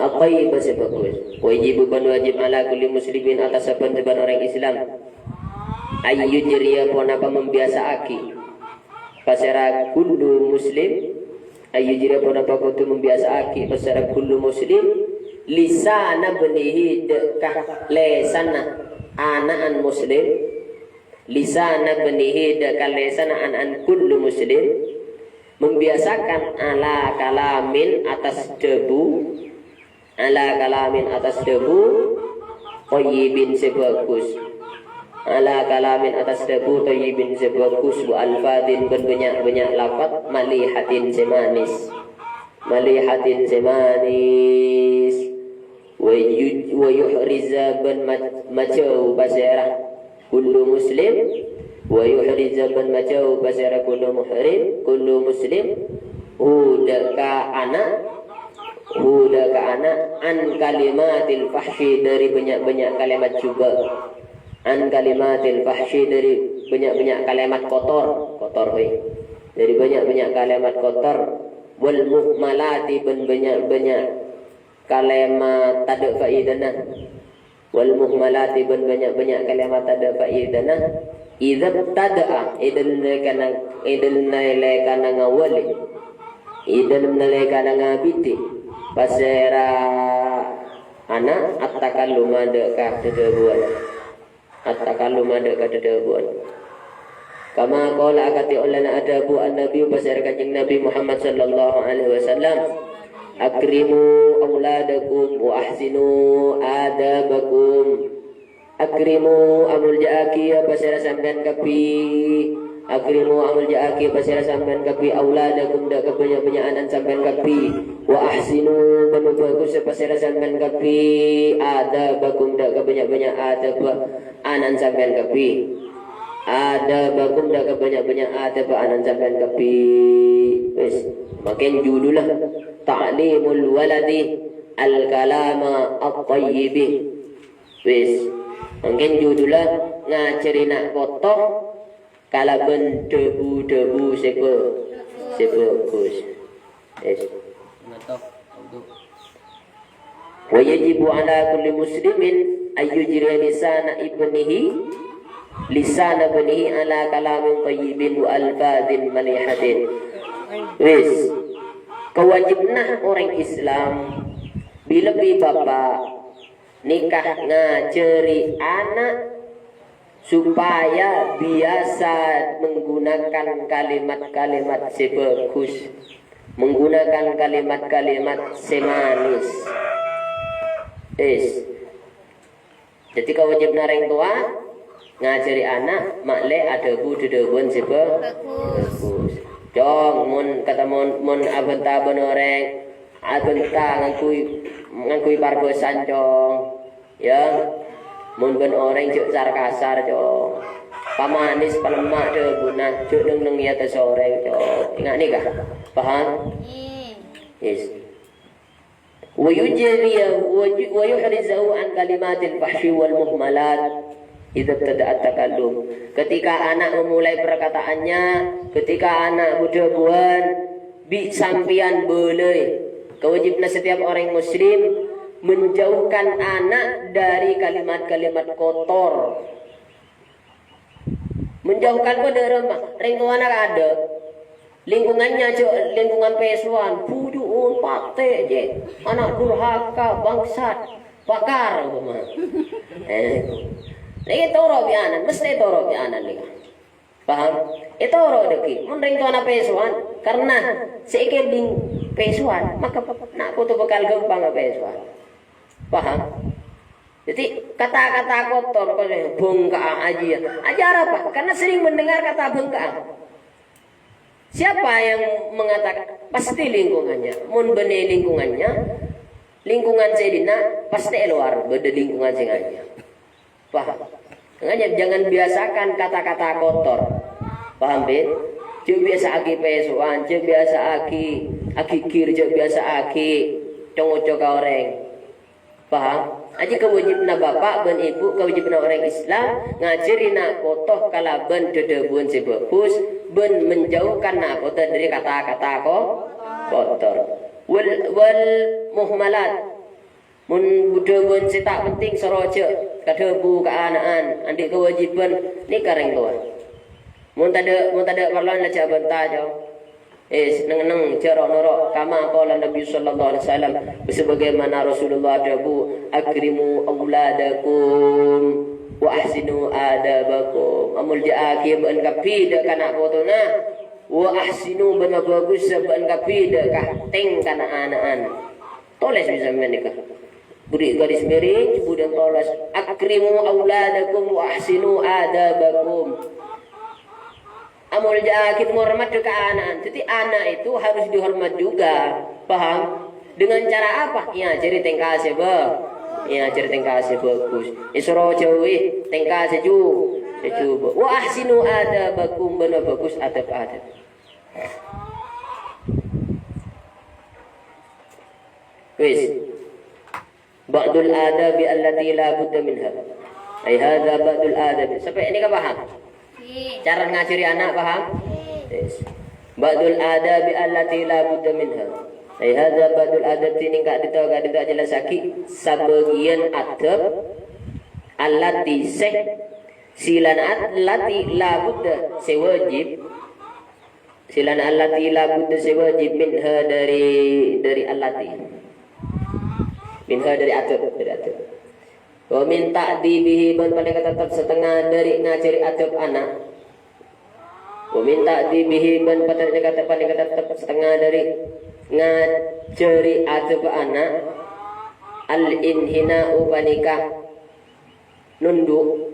At-thayyib sè bhâghus. Wajib bân wajib ala kulli muslimin atas sabbhân-sabbhân orèng Islam. Ayyujriya ponapa mabiyasa'aghi. Pasèra kullu muslim, ayyujriya ponapa kodhu mabiyasa'aghi pasèra kullu muslim, lisana banihi dâ' ka lèsanna ana'an muslim, lisana banihi dâ' ka lèsanna ana'an kullu muslim, membiasakan ala kalamin atas dhâbu, ala kalamin atas dhâbu thayyibin sè bhâghus. Ala kalamin atas dhâbu thayyibin sè bhâghus, wa alfadin bân bânnya'-bânnya' lafat, malihatin sè manis. Malihatin sè manis. Wa yu-, wa yuhriza bân ma-, majâu pasèra. Kullu muslim, wa yuhriza bân majâu pasèra kullu muhrim, kullu muslim, hu dâ' ka ana', hu dâ' ka ana', an kalimatil fahsyi dâri bânnya'-bânnya' kalèmat jhubâ', an kalimatil fahsyi dâri bânnya'-bânnya' kalèmat kotor, kotor, hoy, dâri bânnya'-bânnya' kalèmat kotor, wal muhmalati bân bânnya'-bânnya' kalèmat tadâ' faidana. Wal muhmalati bân bânnya'-bânnya' kalèmat tadâ' faidana. Idza ibtada'a, è dâlem nalèkana, è dâlem nalèkana ngawali. È dhâlem nalèkana ngabidhi, pasèra ana' at-takalluma dâ' ka dhâdhâbuwân. At-takalluma dâ' ka dhâdhâbuwân. Kama qala, akadhi ollèna adhâbu an-Nabi, pasèra Kanjeng Nabi Muhammad sallallahu alaihi wasallam, "Akrimu auladakum wa ahsinu adabakum." Akrimu, amolja'aghi, ya, pasèra sampèyan kabbhi. Akrimu, amolja'aghi, pasèra sampèyan kabbhi, auladakum, dâ' ka bânnya'-bânnya' ana'na sampèyan kabbhi. Wa ahsinu, bân bhâghus, ya, pasèra sampèyan kabbhi, adabakum, dâ' ka bânnya'-bânnya' adhâbbhâ ana'na sampèyan kabbhi. Adabakum, dâ' ka bânnya'-bânnya' adhâbbhâ ana'na sampèyan kabbhi. Wis, mangkèn judulna ta'limul waladi al-kalama at-thayyibi. Wis, mangkèn judulna ngajhâri na' poto kalabân dhâbu-dhâbu sè bhâ-, sè bhâghus. Wis. Wa yajibu ala kulli muslimin an yujriya lisana ibnihi, lisana ibnihi ala kalamin thayyibin wa alfadzin malihatin. Wis. Kawâjibhânna orèng Islam, bi-, lebbi bapa', nèka ngajhâri ana' supaya biyasa menggunakan kalimat-kalimat sè bhâghus, menggunakan kalimat-kalimat sè manis. Is. Dhâddhi, kawâjibhânna rèng towa ngajhâri ana' ma'lè adhâbu dhâdhâbuwân sè bhâ-, bhâghus. Cong, mon kata mon, mon abhânta bân orèng, abhânta ngangghuy, ngangghuy parbhâsan, Cong. Ya, mon bân orèng jhâ' sar-kasar, Cong. Pamanis, palemma' dhâbuna, jhâ' neng-neng è attas orèng, Cong. Enga' nèka. Paham? Yes. Wa yujriya, wa ju-, wa yuhrizahu an kalimatil fahsyi wal muhmalat idza ibtada'at takallum. Ketika anak memulai perkataannya, ketika anak bhudhâbuwân, bi' sampèyan bâlâi. Kawâjibhânna setiap orèng muslim menjauhkan anak dari kalimat-kalimat kotor. Menjauhkan kok dâ' remma, rèng towana kaadâ'. Lingkungannya jhâ' lingkungan pèsowan, bhuju'un, patè', jè, ana' durhaka, bangsat, pakar, umpama. Eh, nèka ètoro' bi' ana', mestè ètoro' bi' ana' nèka. Paham? Ètoro' dhâggi'. Mon rèng towana pèsowan, karna sè èkèdhing pèsowan, maka na' poto bhâkal ghâmpang pèsowan. Paham? Jadi, kata-kata kotor, bengka'an, ajiyâ. Ajiyâ arapa? Karena sering mendengar kata bengka'an. Siapa yang mengatakan? Pasti lingkungannya. Mon bânnè lingkungannya, lingkungan sè dinna', pasti è lowar bâdâ lingkungan sè ngajhâr. Paham? Makanya jangan biasakan kata-kata kotor. Paham, Bit? Jhâ' biyasa'aghi pèsowan, jhâ' biyasa'aghi aghigir, jhâ' biyasa'aghi co-ngoco ka orèng. Paham? Jadi kawâjibhânna bapa' bân ibu, kawâjibhânna orèng Islam, ngajhâri na' poto kalabân dhâdhâbuwân sè bhâghus, bân menjauhkan na' poto dâri kata-kata ko-, kotor. Wal, wal muhmalat. Mon bhudhâbuwân sè ta' penting, soro jhâ' kadhâbu ka ana'an, andi' kawâjibhân nèka rèng towa. Mon tadâ', mon tadâ' parlowan la jhâ' bânta, Cong. Eh, neng-enneng, jhâ' ro'-noro'. Kama qala Nabi sallallahu alaihi wasallam, sebagaimana Rasulullah adhâbu, "Akrimu auladakum wa ahsinu adabakum." Amolja'aghi bâ'na kabbhi dâ' ka na' potona. "Wa ahsinu," bân mabhâghus bâ'na kabbhi dâ' ka tèngkana ana'an. Tolès bi' sampèyan nèka. Budi garis miring, kemudian tolès. "Akrimu auladakum wa ahsinu adabakum." Amolja'aghi, ngormat ka ana'an. Jadi anak itu harus dihormat juga. Paham? Dengan cara apa? Èajhâri tèngka sè bhâ-, èajhâri tèngka sè bhâghus. Èsoro jhâuwi tèngka sè ju-, sè jhubâ'. "Wa ahsinu adabakum," bân mabhâghus adhâb-adhâb. Wis. Ba'dul adabi allati la budda minha. Ai hadza ba'dul adabi. Sampè' nèka paham? Cara ngajhâri ana' paham? Yes. Ba'dul adabi allati la budda minha. Ai hadza ba'dul adabi, nèka ka'dinto, ka'dinto ajelassaghi sabâgiyân adhâb allati sè, silana allati la budda sè wâjib. Silana allati la budda sè wajib minha dhâri, dhâri allati. Minha dhâri adhâb, dhâri adhâb. Wa min ta'dibihi bân panèka teptep satengnga dhâri ngajhâri adhâb ana'. Wa min ta'dibihi bân panèka teptep, panèka teptep satengnga dhâri ngajhâri adhâb ana'. Al-inhina'u panèka nundhu'.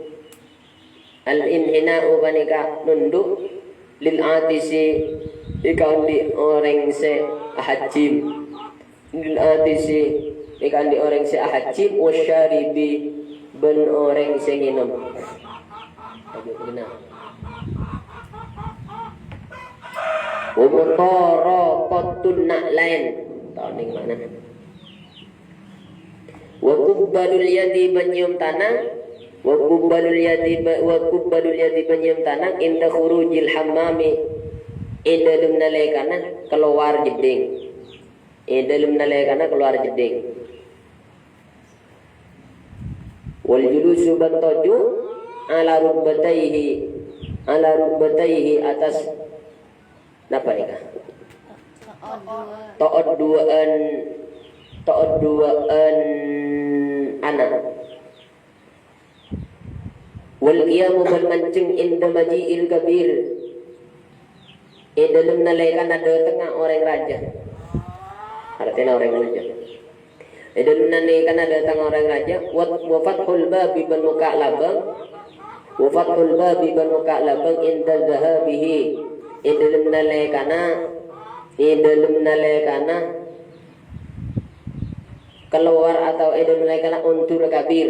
Al-inhina'u panèka nundhu' lil atisi èkaandi' orèng sè ahajjim. Lil atisi èkaandi' orèng sè ahajjim, wasyaribi bân orèng sè ngènom. Wa mutaraqatun na'lain. Taon nèng ma'na. Wa qubbalul yadi bân nyèyom tanang, wa qubbalul yadi ba-, wa qubbalul yadi bân nyèyom tanang inda khurujil hammami, è dhâlem nalèkana kalowar jeddhing. È dhâlem nalèkana kalowar jeddhing. Wal julusu bân toju' ala rukbataihi, ala rukbataihi attas napa nèka? To'ot duwâ'ân, to'ot duwâ'ân ana'. Wal qiyamu bân manjheng inda maji'il kabir. È dhâlem nalèkana dhâtengnga orèng rajâ. Artèna orèng rajâ. È dhâlem nalèkana dhâteng orèng rajâ, wa, wa fathul babi bân mokka' labâng, wa fathul babi bân mokka' labâng inda dhahabihi, è dhâlem nalèkana, è dhâlem nalèkana kalowar otabâ è dhâlem nalèkana ondur kabir.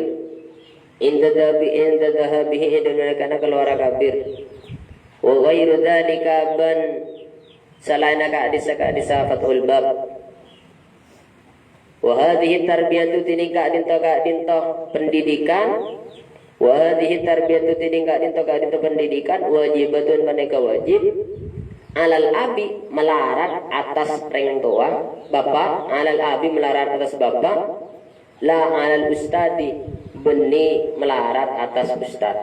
Inda dhahabi-, inda dhahabihi, è dhâlem nalèkana kalowar kabir. Wa ghairu dzalika bân salaènna ka'dissa-ka'dissa fathul bab. Wa hadhihi tarbiyatu, dhinèng ka'dinto-ka'dinto pendidikan. Wa hadhihi tarbiyatu, dhinèng ka'dinto-ka'dinto pendidikan, wajibatun, panèka wajib, alal abi, malarat attas rèng towa, bapa', alal abi, malarat attas bapa', la alal ustadi, bânnè malarat attas ustad.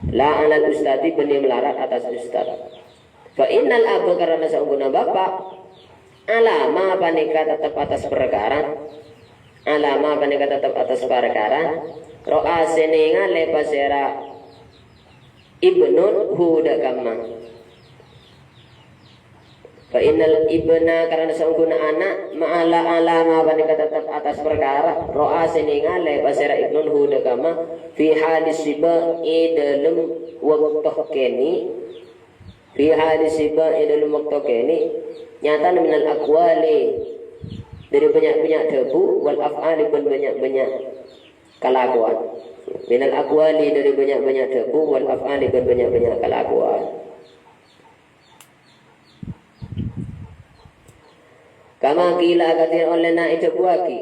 La alal ustadi, bânnè malarat attas ustad. Fa innal aba, karana saongghuna bapa', alama, panèka teptep attas parkara, alama, panèka teptep attas parkara, ra'a, sè nèngalè pasèra ibnun hu dhâ' kamma. Fa innal ibna, karana saongghuna ana', ma'ala alama, panèka teptep attas parkara, ra'a, sè nèngalè pasèra ibnun hu dhâ' kamma, fi halis siba, è dhâlem bâkto kènè', fi halis siba, è dhâlem bâkto kènè', nyatana minal aqwali, dhâri bânnya'-bânnya' dhâbu, wal af'ali bân bânnya'-bânnya' kalakowan. Minal aqwali, dhâri bânnya'-bânnya' dhâbu, wal af'ali bân bânnya'-bânnya' kalakowan. Kama qila, akadhi ollèna èdhâbuwâghi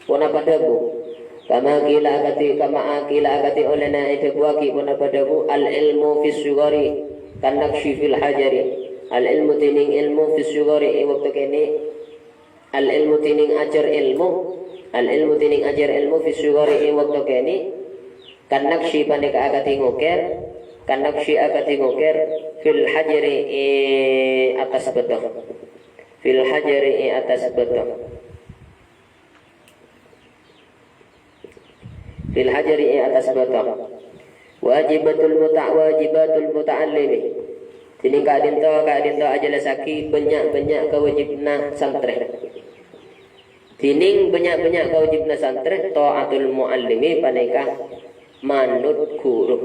ponapa dhâbu. Kama qila akadhi, kama qila akadhi ollèna èdhâbuwâghi ponapa dhâbu, al ilmu fis sughari kan naqsyi fil hajari. Al ilmu, dhinèng èlmo, fis sughari, è bâkto kènè'. Al ilmu, dhinèng ajhâr èlmo. Al ilmu, dhinèng ajhâr èlmo, fis sughari, è bâkto kènè'. Kan naqsyi, panèka akadhi ngokèr. Kan naqsyi, akadhi ngokèr. Fil hajari, è attas bâto. Fil hajari, è attas bâto. Fil hajari, è attas bâto. Wajibatul muta-, wajibatul muta'allimi. Dhinèng ka'dinto, ka'dinto ajhellasaghi bânnya'-bânnya' kawâjibhânna santrè. Dhinèng bânnya'-bânnya' kawâjibhânna santrè, ta'atul mu'allimi, panèka manut ghuru.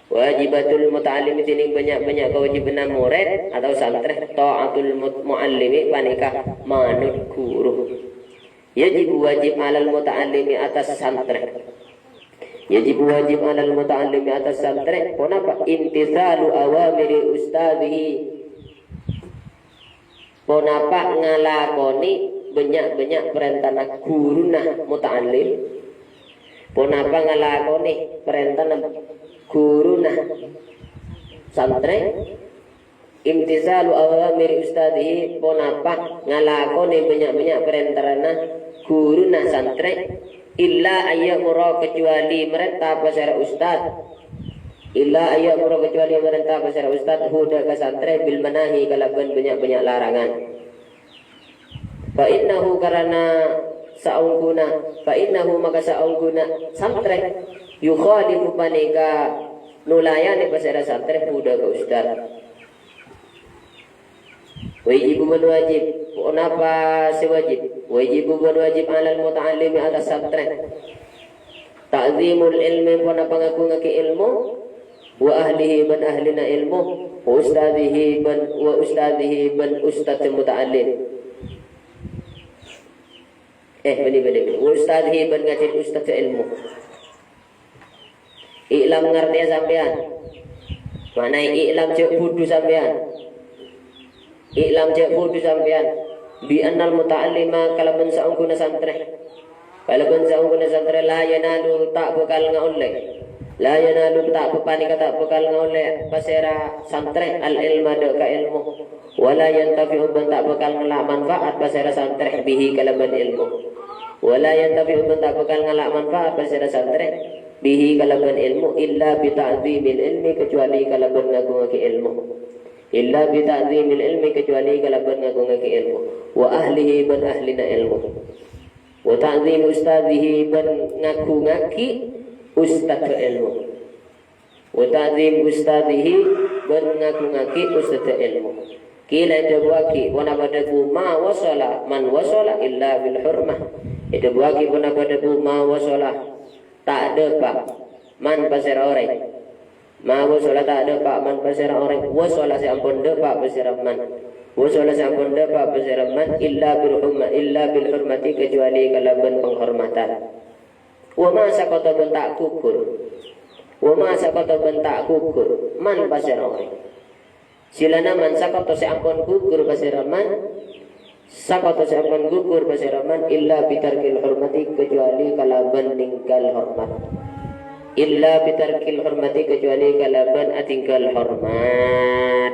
Wajibatul muta'allimi, dhinèng bânnya'-bânnya' kawâjibhânna morèd otabâ santrè, ta'atul mut-, mu'allimi, panèka manut ghuru. Yajibu, wajib, alal muta'allimi, attas santrè. Yajibu, wajib, alal muta'allimi, attas santrè. Ponapa? Imtitsalu awamiri ustadzihi. Ponapa? Ngalakonè bânnya'-bânnya' parèntana ghuruna muta'allim. Ponapa? Ngalakonè parèntana ghuruna santrè. Imtitsalu awamiri ustadzihi, ponapa? Ngalakonè bânnya'-bânnya' parèntana ghuruna santrè, illa ayya'mura, kecuali marènta pasèra ustad, Illa ayya'mura, kecuali marenta pasèra ustad, hu, dâ' ka santrè, bil manahi, kalabân bânnya'-bânnya' larangan. Fa innahu, karana saongghuna, fa innahu, maka saongghuna santrè, yukhalifu, panèka nolayanè pasèra santrè, hu, dâ' ka ustad. Wajibu, bân wajib. Ponapa sè wajib? Wajibu, bân wajib, 'alal muta'allimi, attas santrè. Ta'zimul ilmi, ponapa ngagungngaghi èlmo. Wa ahlihi, bân ahlina èlmo. Wa ustadzihi, bân, wa ustadzihi, bân ustadz muta'allim. Eh, bânnè, bânnè, bânnè. Wa ustadzihi, bân ngajhâr ustadz èlmo. I'lam, ngartèya sampèyan. Ma'naè i'lam, jhâ' budhu sampèyan. I'lam, jhâ' budhu sampèyan. Bi annal muta'allima, kalabân saongghuna santrè. Kalabân saongghuna santrè, la yanalu, ta' bhâkal ngaollè. La yanalu, ta' bhâ-, panèka ta' bhâkal ngaollè pasèra santrè al-ilma, dâ' ka èlmo. Wa la yantafi'u, bân ta' bhâkal ngala' manfaat pasèra santrè bihi, kalabân èlmo. Wa la yantafi'u, bân ta' bhâkal ngala' manfaat pasèra santrè bihi, kalabân èlmo, illa bi ta'zimil ilmi, kecuali kalabân ngagungngaghi èlmo. Illa bi ta'zimil ilmi, kecuali kalabân ngagungngaghi èlmo. Wa ahlihi, bân ahlina èlmo. Wa ta'zimi ustadzihi, bân ngagungngaghi ustadz èlmo. Wa ta'zim ustadzihi, bân ngagungngaghi ustadz èlmo. Qila, èdhâbuwâghi, ponapa dhâbu, ma wasala, man wasala illa bil hurmah. Èdhâbuwâghi, ponapa dhâbu, ma wasala, ta' dâpa', man pasèra orèng. Ma wasala, ta' dâpa', man pasèra orèng. Wasala, sè ampon dâpa' pasèra man. Wasala, sè ampon dâpa' pasèra man, illa bil hurma-, illa bil hurmati, kecuali kalabân panghormadhân. Wa ma saqata, bân ta' ghugur. Wa ma saqata, bân ta' ghugur. Man pasèra orèng. Silana man saqata, sè ampon ghugur pasèra man. Saqata, sè ampon ghugur pasèra man. Illa bitarkil hurmati, kecuali kalabân nèngghâl hormat. Illa bitarkil hurmati, kecuali kalabân atèngghâl hormat.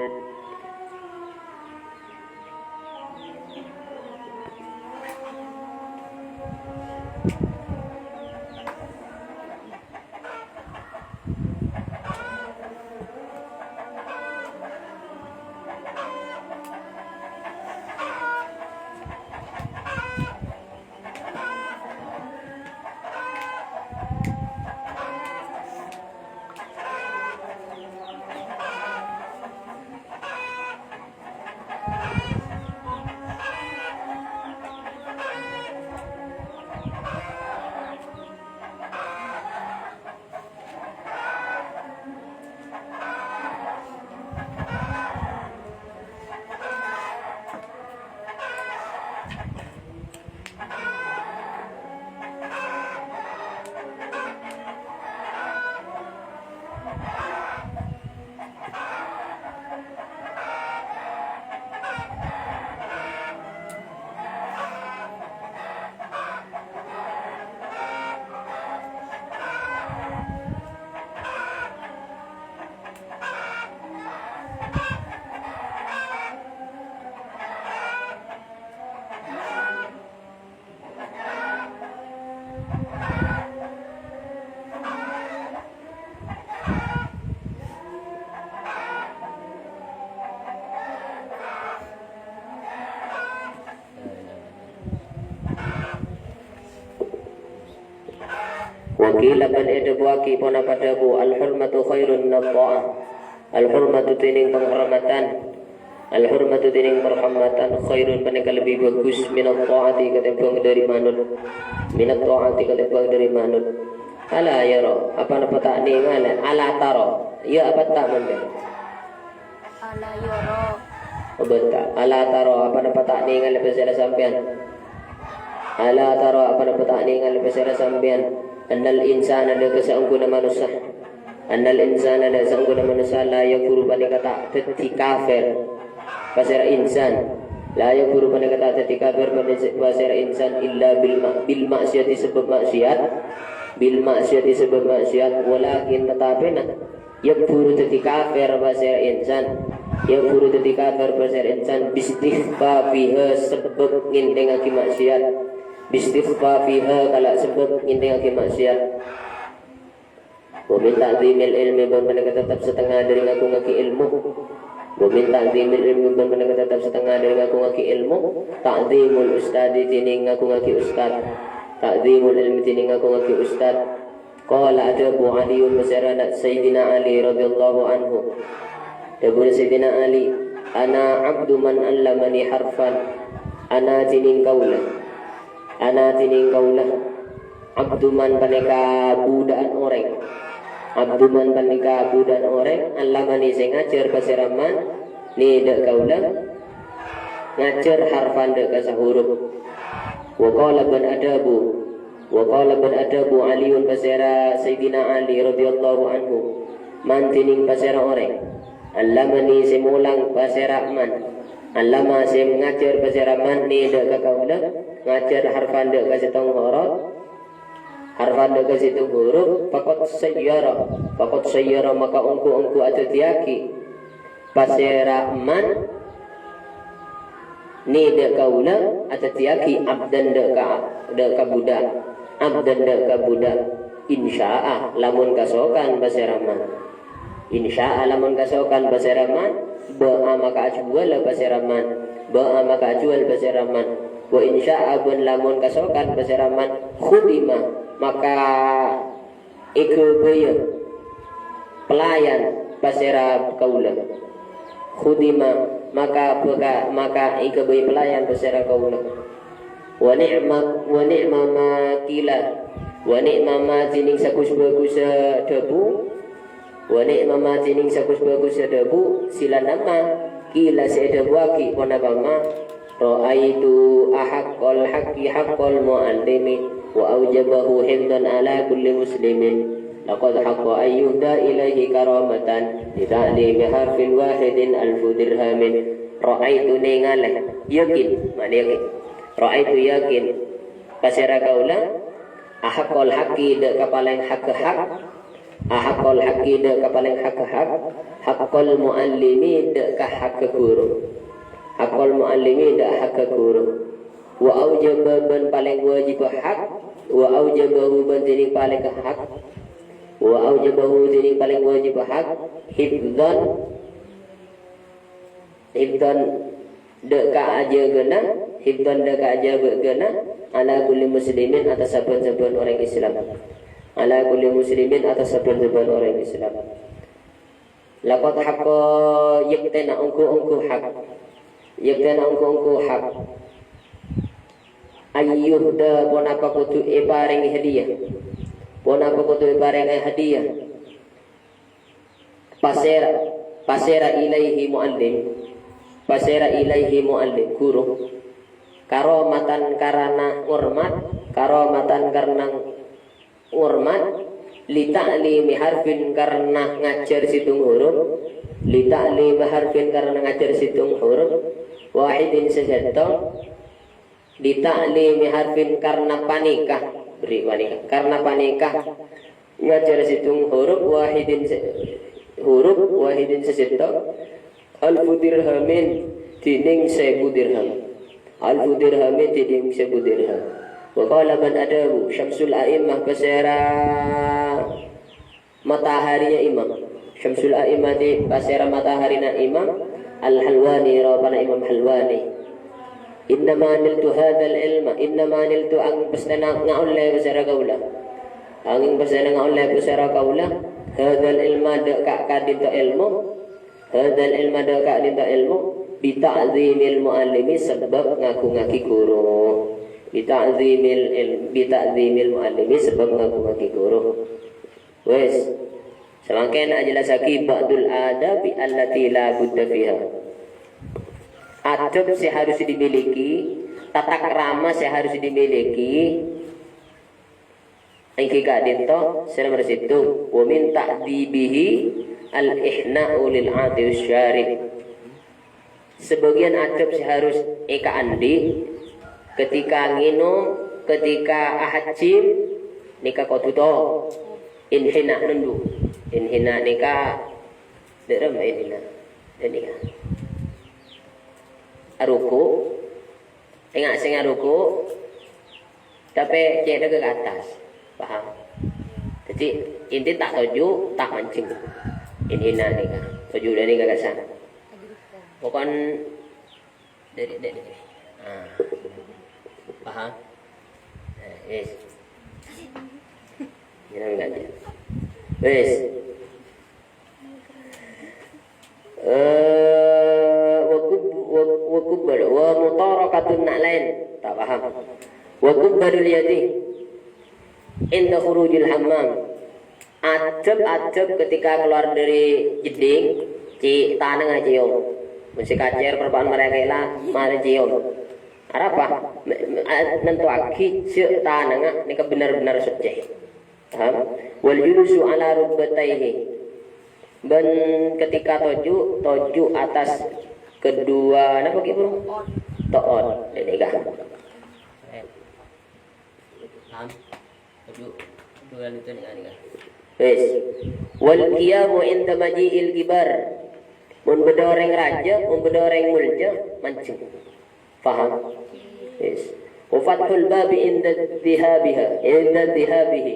Wa qila, bân èdhâbuwâghi ponapa dhâbu, al-hurmatu khairun minat tha'ah. Al-hurmatu dhinèng panghormadhân. Al-hurmatu dhinèng panghormadhân khairun panèka lebbi bhâghus minat tha'ati katèmbhâng dhâri manut. Minat tha'ati katèmbhâng dhâri manut. Ala yara, apa napa ta' nèngalè? Ala tara. Iyâ apa ta' mènta? Ala yara. Obâ ta'. Ala tara, apa napa ta' nèngalè pasèra sampèyan? Ala tara, apa napa ta' nèngalè pasèra sampèyan? Annal insana, dâ' ka saongghuna manossa. Annal insana, dâ' saongghuna manossa, la yakfuru, panèka ta' dhâddhi kafir. Pasèra insan. La yakfuru, panèka ta' dhâddhi kafir, pasèra insan, illa bil ma-, bil ma'siyati, sabâb ma'siyat. Bil ma'siyati, sabâb ma'siyat. Walakin, tatapèna, yakfuru, dhâddhi kafir, pasèra insan. Yakfuru, dhâddhi kafir, pasèra insan, bistikhfafiha, sabâb ngènthèngaghi ma'siyat. Bistikhfafiha, kala sabâb ngènthèngaghi ma'siyat. Wa min ta'zimil ilmi, bân panèka teptep satengnga dhâri ngagungngaghi èlmo. Wa min ta'zimil ilmi, bân panèka teptep satengnga dhâri ngagungngaghi èlmo. Ta'zimul ustadzi, dhinèng ngagungngaghi ustad. Ta'zimul ilmi, dhinèng ngagungngaghi ustad. Qala, adhâbu Aliun, pasèra Sayyidina Ali radhiyallahu anhu. Dhâbuna Sayyidina Ali, "Ana abdu man allamani harfan." Ana dhinèng kaulâ. Ana dhinèng kaulâ. Abdu man panèka budhâ'ân orèng. Abdu man panèka budhâ'ân orèng, allamani sè ngajhâr pasèra man, nèdhâ' kaulâ, ngajhâr harfan dhâ' ka sahurup. Wa qala bân adhâbu, wa qala bân adhâbu Aliun pasèra Sayyidina Ali radhiyallahu anhu, man dhinèng pasèra orèng, allamani sè molang pasèra man, allama sè ngajhâr pasèra man nèdhâ' ka kaulâ, ngajhâr harfan dhâ' ka sèttong horop, harfan dhâ' ka sèttong hurup, faqad sayyara, faqad sayyara, maka ongghu-ongghu adhâddhiyâghi pasèra man nèdhâ' kaulâ, adhâddhiyâghi abdan dhâ' ka, dhâ' ka budhâk, abdan dhâ' ka budhâk, insya'a, lamon kasokan pasèra man. Insya'a, lamon kasokan pasèra man, bâ'â maka ajhuwâlâ pasèra man, bâ'â maka ajhuwâl pasèra man. Wa insya'a, bân lamon kasokan pasèra man, khudima, maka èghâbâyâ pelayan pasèra kaulâ. Khudima, maka bâka-, maka èghâbâyâ pelayan pasèra kaulâ. Wa ni'ma, wa ni'ma ma qila. Wa ni'ma ma dhinèng saghus-bhâghussâ dhâbu. Wa ni'ma ma dhinèng saghus-bhâghussâ dhâbu, sila nama qila sè èdhâbuwâghi ponapa ma. Ra'aitu ahaqqal haqqi haqqal mu'allimi, wa aujabahu hifdhan ala kulli muslimin. Laqad haqqa an yuhda ilaihi karamatan, li ta'limi harfin wahidin alfu dirhamin. Ra'aitu, nèngalè, yakin, ma'na yakin. Ra'aitu, yakin. Pasèra kaulâ, ahaqqal haqqi, dhâ' ka palèng haghâ hak. Ahaqqal haqqi, dhâ' ka palèng haghâ hak. Haqqal mu'allimi, dhâ' ka haghâ ghuru. Haqqal mu'allimi, dhâ' haghâ ghuru. Wa aujaba, bân palèng wâjibbhâ hak. Wa aujabahu, bân dhinèng palèng hak. Wa aujabahu, dhinèng palèng wâjibbhâ hak. Hifdhan, hifdhan dhâ' ka ajâgâna, hifdhan dhâ' ka ajâgâna, ala kulli muslimin, atas sabbhân-sabbhân orèng Islam. Ala kulli muslimin, atas sabbhân-sabbhân orèng Islam. Laqad haqqa, yekthèna ongghu-ongghu hak. Yekthèna ongghu-ongghu hak. Ayyuhda, ponapa kodhu èparèngè hadiyah. Ponapa kodhu èparèngè hadiyah. Pasèra, pasèra ilaihi mu'allim, pasèra ilaihi mu'allim, ghuru. Karamatan karana ngormat, karamatan karana ngormat, li ta'limi harfin karana ngajhâr sèttong hurup, li ta'limi harfin karana ngajhâr sèttong hurup, wahidin sè sèttong, li ta'limi harfin karana panèka, beri panèka, karana panèka ngajhâr sèttong hurup wahidin sè-, hurup wahidin sè sèttong, alfu dirhamin, dhinèng sèbu dirham. Alfu dirhamin, dhinèng sèbu dirham. Wa qala bân adhâbu Syamsul A'immah, pasèra mataharina imam. Syamsul A'immati, pasèra mataharina imam, Al-Halwani, rabbana Imam Halwani. Innama niltu hadzal ilma, innama niltu, angèng pastèna ngaollè pasèra kaulâ. Angèng pastèna ngaollè pasèra kaulâ. Hadzal ilma, dhâ' ka ka'dinto èlmo. Hadzal ilma, dhâ' ka ka'dinto èlmo. Bi ta'zimil mu'allimi, sabâb ngagungngaghi ghuru. Bi ta'zimil il-, bi ta'zimil mu'allimi, sabâb ngagungngaghi ghuru. Wes. Samangkèn ajellassaghi ba'dul adabi allati la budda fiha. Adab sè harus dimiliki, tata krama sè harus dimiliki, èngghi ka'dinto, sè nomer sèttong, wa min ta'dibihi al-ihna'u lil 'atis syarib. Sabâgiyân adab sè harus èkaandi' ketika ngènom, ketika ahajjim, nèka kodhu to-, inhina nundhu. Inhina nèka, dâ' remma inhina. Dâ' nèka. Aruku', enga' sè ngaruku', tapè cèdhâghâ ka attas. Paham? Dhâddhi Inti ta' toju', ta' mancèng. Intina nèka. Toju' dhâri ka'issa'. Pokon dhâri, dhâri. Ah. Paham? Eh, wis. Jangan ngaji. Wis. Eh, wa kub-, wa, wa kubbar, wa mutarakatun na'lain. Ta' paham. Wa kubbarul yadi inda khurujil hammam. Ajâb-ajâb ketika keluar dari jeddhing, cè' tanangnga èciom. Mon sè kacèr parpa'an marè kèla, marè ciom. Arapa? Me-, me-, a-, nantowaghi jâ' tanangnga nèka bhender-bhender soccè. Paham? Wal julusu ala rukbataihi. Bân ketika toju', toju' atas kedua, napa ghi, Bro? To'ot. Nèka. Paham? Toju', toju' itu nèka, nèka. Wis. Wal qiyamu inda maji'il kibar. Mon bâdâ orèng rajâ, mon bâdâ orèng molja, mancèng. Paham? Yes. Wa fathul babi inda dhihabiha, inda dhihabihi,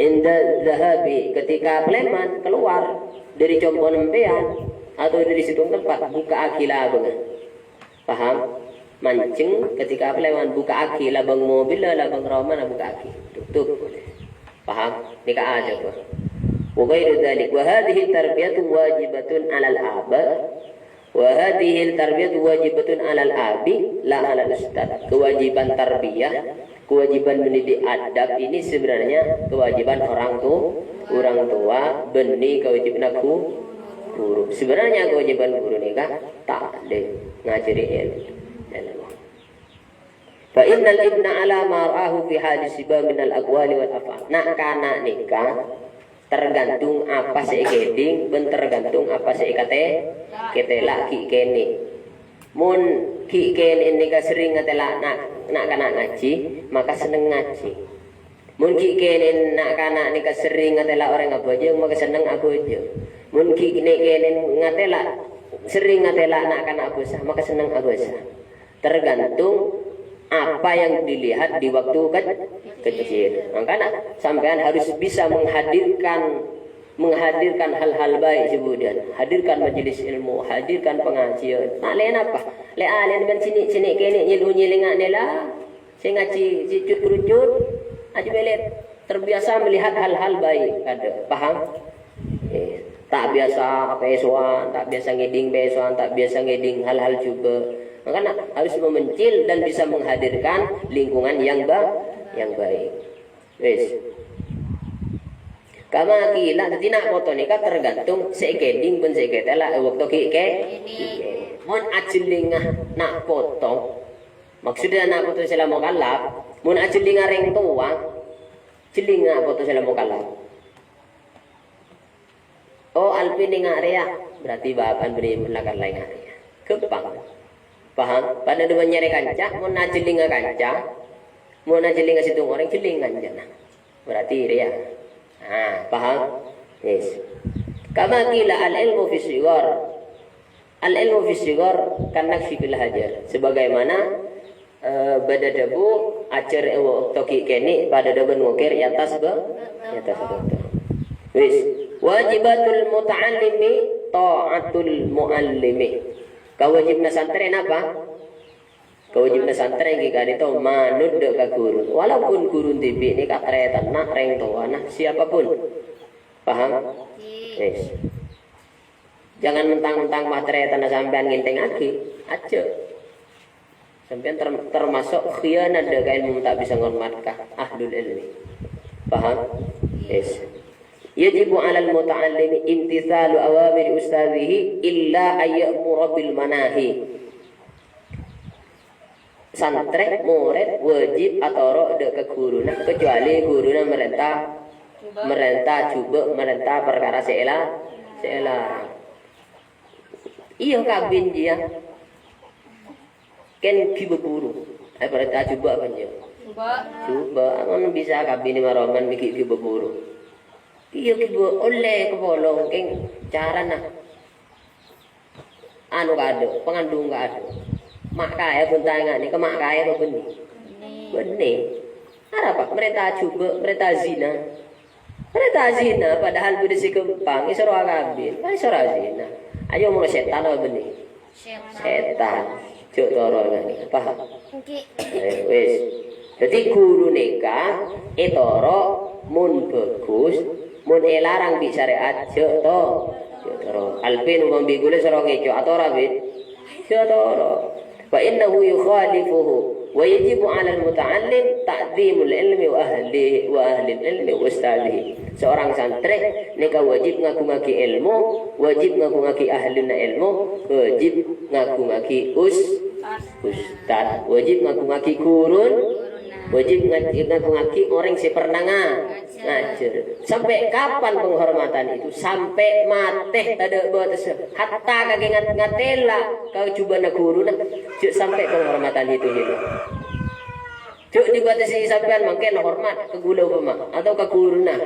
inda dhahabi. Ketika preman keluar dari compo'na sampèyan atau dari situ tempat, buka'aghi labângnga. Paham? Mancèng ketika preman, buka'aghi labâng mobilla, labâng romana, buka'aghi. Tutup. Paham? Nèka ajâb. Wa ghairu dzalik. Wa hadhihi tarbiyatu wajibatun 'alal aba. Wa hadhil tarbiyatu wajibatun 'alal abi, la 'alal ustad. Kewajiban tarbiyah, kewajiban mendidik adab ini sebenarnya kewajiban orang tu-, orang tua, bânnè kewajibanna gu-, guru. Sebenarnya kewajiban guru nèka ta'lim, ngajhâri ilmu. Fa innal ibna 'ala ma ra'ahu fi hadis siba minal aqwali wal af'al. Na'-kana' nèka tergantung apa sè èkèdhing bân tergantung apa sè èkatè-, kètèla' ghi' kènè'. Mon ghi' kènè' nèka serrèng ngatèla' na'-, na'-kana' ngajhi, maka senneng ngajhi. Mon ghi' kènè' na'-kana' nèka serrèng ngatèla' orèng abhâjâng, maka senneng abhâjâng. Mon ghi' nè-, kènè' ngatèla', serrèng ngatèla' na'-kana' abhâsa, maka senneng abhâsa. Tergantung apa yang dilihat di waktu ke-, kecil. Makanya sampean harus bisa menghadirkan, menghadirkan hal-hal baik sebutan. Hadirkan majelis ilmu, hadirkan pengajian. Nah, lain apa? Lè alèna kan sini, sini kènè' nyèlu nyèlènga nèla. Sè ngajhi sè cut-kerucut, ajâ mèlè terbiasa melihat hal-hal baik. Ada, paham? Eh, ta' biasa pèsowan, ta' biasa ngèdhing pèsowan, ta' biasa ngèdhing hal-hal jhubâ'. Makanya harus memencil dan bisa menghadirkan lingkungan yang ba-, yang baik. Wis. Kama qila, dhâddhi na' poto nèka tergantung sè èkèdhing bân sè èkètèla' è bâkto ghi' kè-, ghi' kènè'. Mon ajhellinga na' poto, maksudnya na' poto sè la mokallaf, mon ajhellinga rèng towa, jhellinga poto sè la mokallaf. Oh, Alvin nènga' rèya, berarti bapa'na bânnè lakar la ènga' rèya. Ghâmpang. Paham? Padâ bân nyarè kanca, mon ajhellinga kanca, mon ajhellinga sèttong orèng, jhelling kancana. Berarti rèya. Ah, paham? Yes. Kama qila al-ilmu fi shighar. Al-ilmu fi shighar kan naqshi fil hajar. Sebagaimana Eh, bâdâ dhâbu, ajhâr è bâkto ghi' kènè', padâ bân ngokèr è attas bâ-, è attas bâto. Wis, wajibatul muta'allimi ta'atul mu'allimi. Kawâjibhânna santrè napa? Kawâjibhânna santrè ènggi ka'dinto manut dâ' ka ghuru. Walaupun ghuru dhibi' nèka tarètanna rèng towana, siapapun. Paham? Wis. Jangan mentang-mentang ma' tarètanna sampèyan ngèntèngngaghi, ajhâ. Sampèyan ter-, termasuk khianat dâ' ka ilmu, ta' bisa ngormat ka ahlul ilmi. Paham? Yes. Yajibu 'alal muta'allimi imtithalu awamiri ustadzihi illa ayya'mura bil manahi. Santrè, morèd, wâjib atoro' dâ' ka ghuruna, kecuali ghuruna marènta, marènta jhubâ', marènta parkara sè èla-, sè èlarang. Iyâ, kabin jiyâ. Kèng ghibâ buru. Ayo parènta jhubâ' kan jiyâ. Jhubâ'. Jhubâ', amun bisa kabin maroman mèghi' ghibâ buru. Iyâ, ghibâ ollè kapolong, kèng carana. Anu kado, pangandung kado. Ma' kaè bân tanganè, ka ma' kaè apa bânnè? Bânnè. Arapa? Marènta jhubâ', marènta zina. Ternyata zina, padahal bâdâ sè ghâmpang, èsoro akabin. Kan èsoro zina. Ayo, mon sètan apa bânnè? Sètan. Jhâ' toro' ka'dinto. Paham? Eh, wis. Dhâddhi ghuru nèka ètoro' mon bhâghus, mon èlarang bi' syariat, jhâ' to-, jhâ' toro'. Alpin umpama bi' ghulâ soro ngèco', atoro' abit? Jhâ' toro'. Fa innahu yukhalifuhu, wa yajibu 'alal muta'allim ta'dzimul ilmi wa ahli, wa ahlil ilmi wa ustadzihi. Seorang santri nèka wajib ngagungngaghi èlmo, wajib ngagungngaghi ahlina èlmo, wajib ngagungngaghi us-, ustad, wajib ngagungngaghi ghurun, wajib ngaj-, ngagungngaghi orèng sè pernah nga-, ngajhâr. Sampè' kapan penghormatan itu? Sampè' matè, tadâ' bâtessa. Hatta kakè ngat-, ngatèla ka jhubâ'na ghuruna, jhâ' sampè' penghormatan itu hilang. Jhâ' dibatasi sampèyan mangkèn hormat ka ghulâ upama, atau ka ghuruna.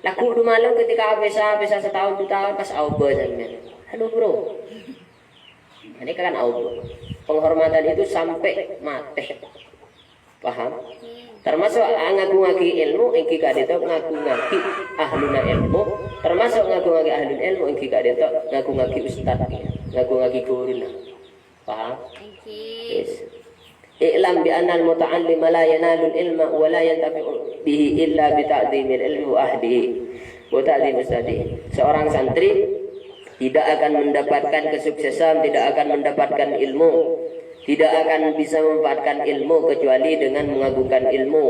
Lagghu' du malem ketika apèsa, apèsa sataon, du taon, pas aobâ sampèyan. Halo, bro. Ini kan aobâ. Penghormatan itu sampai mati. Paham? Termasuk ngagungngaghi èlmo, èngghi ka'dinto ngagungngaghi ahluna èlmo. Termasuk ngagungngaghi ahlul èlmo, èngghi ka'dinto ngagungngaghi ustad, ngagungngaghi ghuruna. Paham? Èngghi. Yes. I'lam bi annal muta'allima la yanalul ilma wa la yantafi'u bihi illa bi ta'dhimil ilmi wa ahlihi. Wa ta'dhim ustadihi. Seorang santri tidak akan mendapatkan kesuksesan, tidak akan mendapatkan ilmu, tidak akan bisa memanfaatkan ilmu kecuali dengan mengagungkan ilmu.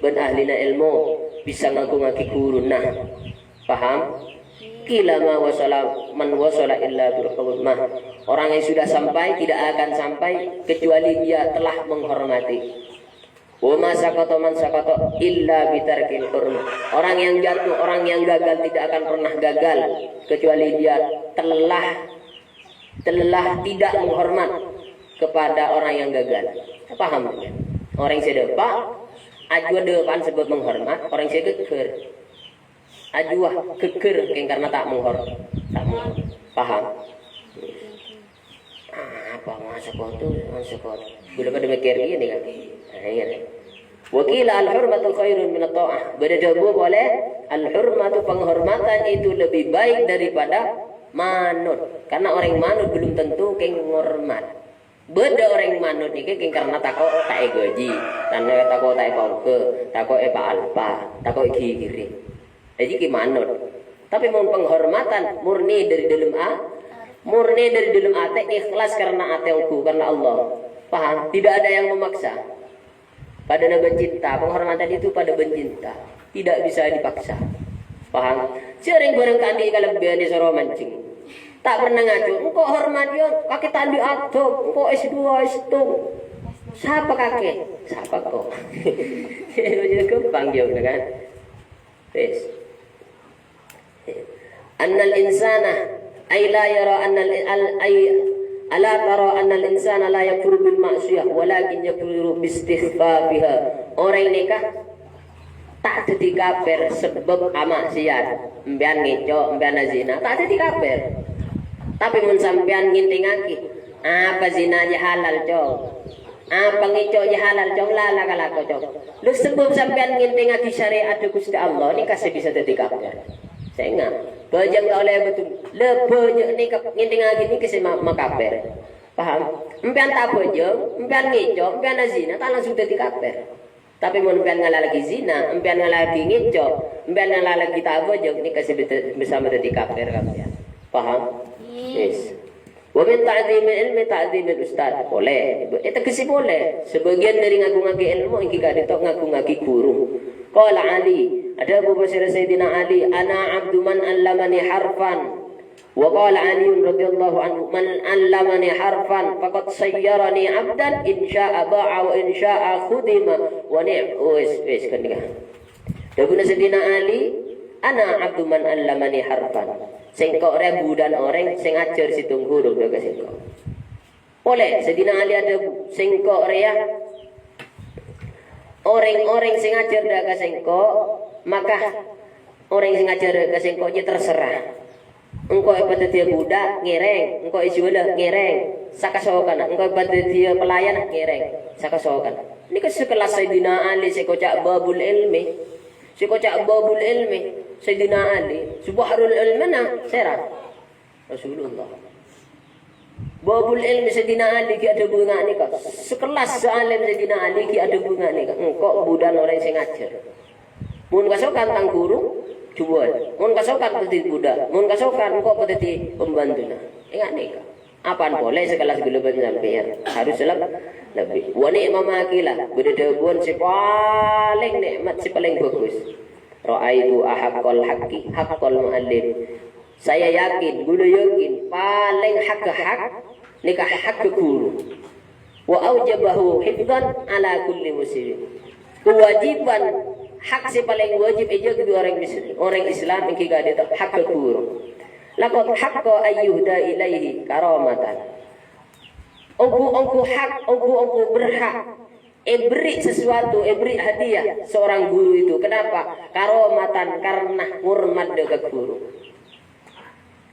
Bân ahlina èlmo bisa ngagungngaghi ghuruna. Paham? Qila ma wasala, man wasala illa bil hurmah. Orang yang sudah sampai tidak akan sampai kecuali dia telah menghormati. Wa ma saqata man saqata illa bitarkil hurmah. Orang yang jatuh, orang yang gagal tidak akan pernah gagal kecuali dia telah, telah tidak menghormat kepada orang yang gagal. Paham? Orang sè dâpa', ajuwâ dâpa'an sabâb menghormat, orang sè ghâggâr. Ajuwâ ghâggâr kèng karna ta' menghor-, ta' menghor-, paham? Apa masa kotor, masa kotor? Ghulâ padâ mèkkèr ghini kan? Nah, iyâ. Wa qila al-hurmatu khairun minat tha'ah. Bâdâ dhâbu polè, al-hurmatu, penghormatan itu lebih baik daripada manut. Karena orang manut belum tentu kèng ngormat. Bâdâ orèng manut nèka kèng karna tako' ta' èghâji, tana tako' ta' èpaongghâ, tako' èpaalpa, tako' èghighiri. Dhâddhi kèng manut. Tapè mon penghormatan murni dâri dâlem a-, murni dâri dâlem atè, ikhlas karna atè ongghu, karna Allah. Paham? Tidak ada yang memaksa. Padâna bân cinta, penghormatan itu pada bân cinta. Tidak bisa dipaksa. Paham? Sè rèng-bhâreng ta' andi' kalebbiyân èsoro manjheng. Ta' pernah ngaco, "Engko' hormat, yâ, kakè ta' andi' adhâb, engko' S dua, S tiga." Sapa kakè? Sapa ko? Ghâmpang jawab, kan? Wis. Annal insana, ay la yara annal, al-, ay, ala tara annal insana la yakfuru bil ma'siyah, walakin yakfuru bistikhfafiha. Orèng nèka ta' dhâddhi kafir sabâb amaksiat. Empèyan ngèco', empèyan azina, ta' dhâddhi kafir. Tapè mon sampèyan ngèntèngngaghi, apa zina jâ halal, Cong? Apa ngèco' jâ halal, Cong? La, la kalako, Cong. Lho, sabâb sampèyan ngèntèngngaghi syariat Ghustè Allah nèka sè bisa dhâddhi kafir. Sènga', bhâjâng ta' ollè bâdhung. Lha, bhâjâng nèka ngèntèngngaghi nèka sè ma-, makafir. Paham? Empèyan ta' bhâjâng, empèyan ngèco', empèyan azina, ta' langsung dhâddhi kafir. Tapè mon empèyan ngalalaghi zina, empèyan ngalalaghi ngèco', empèyan ngalalaghi ta' bhâjâng, nèka sè bhidhâ-, bisa madhâddhi kafir sampèyan. Paham? Yes. Wa min ta'dhimil ilmi ta'dhimul ustad. Polè, èteggesi polè, sabâgiyân dâri ngagungngaghi èlmo èngghi ka'dinto ngagungngaghi ghuru. Qala Ali, adhâbu pasèra Sayyidina Ali, "Ana abdu man allamani harfan." Wa qala Aliyun radhiyallahu anhu, "Man allamani harfan faqad sayyarani abdan, in sya'a ba'a wa in sya'a khudima wa ni'ma." Wis, wis, ghânèka. Dhâbuna Sayyidina Ali, "Ana abdu man allamani harfan." Sèngko' rèya budhâna orèng sè ngajhâr sèttong huruf dâ' ka sèngko'. Polè, Sayyidina Ali adhâbu, "Sèngko' rèya orèng-orèng sè ngajhâr dâ' ka sèngko', maka orèng sè ngajhâr dâ' ka sèngko' jiyâ terserah. Engko' èpadhâddhiyâ budhâk, ngèrèng. Engko' èjhuwâlâ, ngèrèng. Sakasokanna. Engko' èpadhâddhiyâ pelayan, ngèrèng. Sakasokanna." Nèka sekelas Sayyidina Ali sè èkoca' babul ilmi. Sè èkoca' babul ilmi. Sayyidina Ali, subahrul ilmina sèra? Rasulullah. Babul ilmi Sayyidina Ali ghi' adhâbu nga' nèka. Sekelas saalem Sayyidina Ali ghi' adhâbu nga' nèka. Engko' budhâna orèng sè ngajhâr. Mon kasokan tang ghuru, juwâl. Mon kasokan dhâddhi budhâ. Mon kasokan engko' dhâddhi pambhântuna. Enga' nèka. Apaan polè sekelas ghulâ bân sampèyan? Harus leb-, lebbi. Wa ni'ma ma qila. Bâdâ dhâbuwân sè palèng nè'mat, sè palèng bhâghus. Ra'aitu ahaqqal haqqi, haqqal mu'allim. Saya yakin, ghulâ yakin, palèng haghâ hak, nèka haghâ ghuru. Wa aujabahu hifdzan ala kulli muslimin. Kewajiban, hak sè palèng wajib èjâgâ bi' orèng Muslim, orèng Islam ènggi ka'dinto haghâ ghuru. Laqad haqqa ayyuhda ilaihi karamatan. Ongghu-ongghu hak, ongghu-ongghu berhak èberri' sesuatu, èberri' hadiah seorang guru itu. Kenapa? Karamatan, karena ngormat dâ' ka ghuru.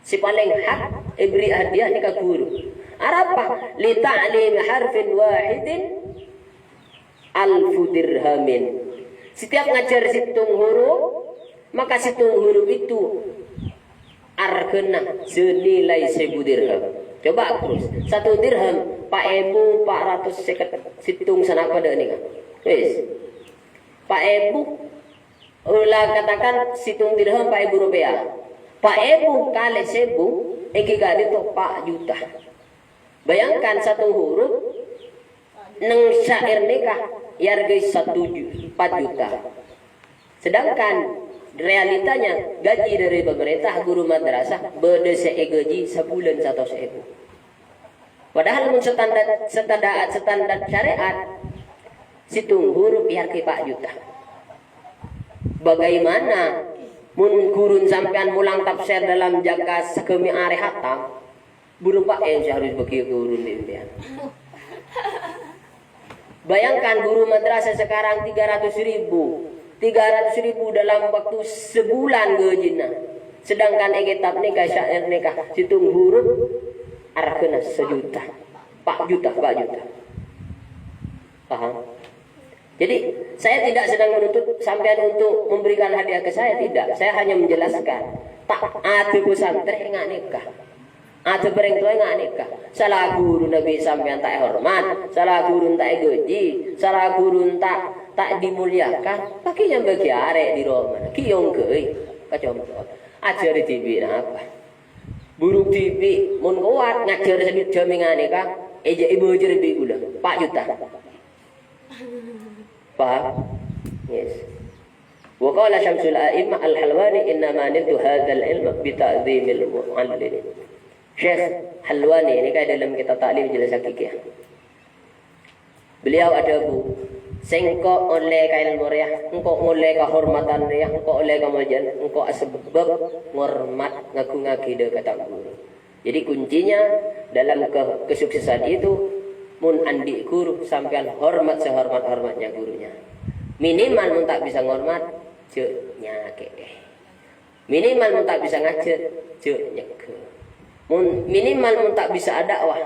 Sè palèng hak èberri' hadiah nèka ghuru. Arapa? Li ta'limi harfin wahidin alfu dirhamin. Setiap ngajhâr sèttong huruf, maka sèttong huruf itu arghâna senilai sèbu dirham. Coba terus, satu dirham, pa' èbu pa' ratos sèket sèttong sanapa dâ' nèka. Wis. Pa' èbu, la katakan sèttong dirham pa' èbu rupiah. Pa' èbu kalè sèbu, ènggi ka'dinto pa' juta. Bayangkan satu huruf, neng syair nèka èarghâi satu ju-, empat juta. Sedangkan realitanya gaji dari pemerintah guru madrasah bâdâ sè ègâji sabulân satos èbu. Padahal mon standar, standar, standar syariat, sèttong huruf èarghâi pa' juta. Bagaimana mon ghurun sampèyan molang tafsir dalam jangka sagâmè arè hatam? Buru pa' èn sè harus bâgi ghurun sampèyan. Bayangkan guru madrasah sekarang tiga ratus ribu. Tiga ratus ribu dalam waktu sebulan gajina. Sedangkan è kitab nèka, syair nèka, sèttong huruf arghâna sajuta. Pa' juta, pa' juta. Paham? Jadi, saya tidak sedang menuntut sampèyan untuk memberikan hadiah ke saya, tidak. Saya hanya menjelaskan. Ta' adâ' pesantrè nga' nèka. Adâ' bâreng towa nga' nèka. Sala ghuruna bi' sampèyan ta' èhormat, sala ghuruna ta' ègâji, sala ghuruna ta', ta' dimulyakan, paghi nyambâ ghi' arè' di romana, ghi' èongghâi, kacompo'. Ajhâri dhibi' napa? Buru dhibi', mon kowat ngajhâr sajhât jhâm nga' nèka, èjâ èbâjâr bi' ghulâ, pa' juta. Paham? Yes. Wa qala Syamsul A'immah Al-Halwani, "Innama niltu hadzal ilma bi ta'dzimil mu'allim." Syekh Halwani nèka è dâlem kitab Ta'lim jelassaghi kèya. Beliau adhâbu, "Sèngko' ollè ka èlmo rèya, engko' ngollè kahormadhân rèya, engko' ollè kamolja'an, engko' asabâb ngormat ngaghungaghi dâ' ka tang ghuru." Jadi kuncinya dalam ke-, kesuksesan itu, mon andi' ghuru, sampèyan hormat sehormat-hormatnya gurunya. Minimal mon ta' bisa ngormat, jhâ' nyakè'è. Minimal mon ta' bisa ngajhâr, jhâ' nyegghâ. Mon, minimal mon ta' bisa adâ'wah,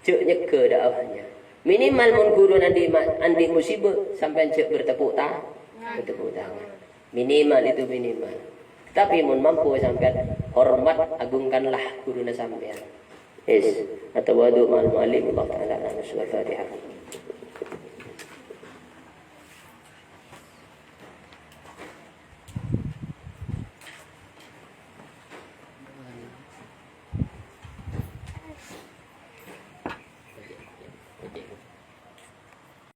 jhâ' nyegghâ dâ'wahnya. Minimal mon ghuru andi' ma-, andi' musibâ, sampèyan jhâ' bertepuk ta-, bertepuk tangan. Minimal itu minimal. Tapi mon mampu sampèyan hormat, agungkanlah ghuruna sampèyan. Is, atawadu ma'al mu'allim, Allah Ta'ala a'lam. Al-Fatihah.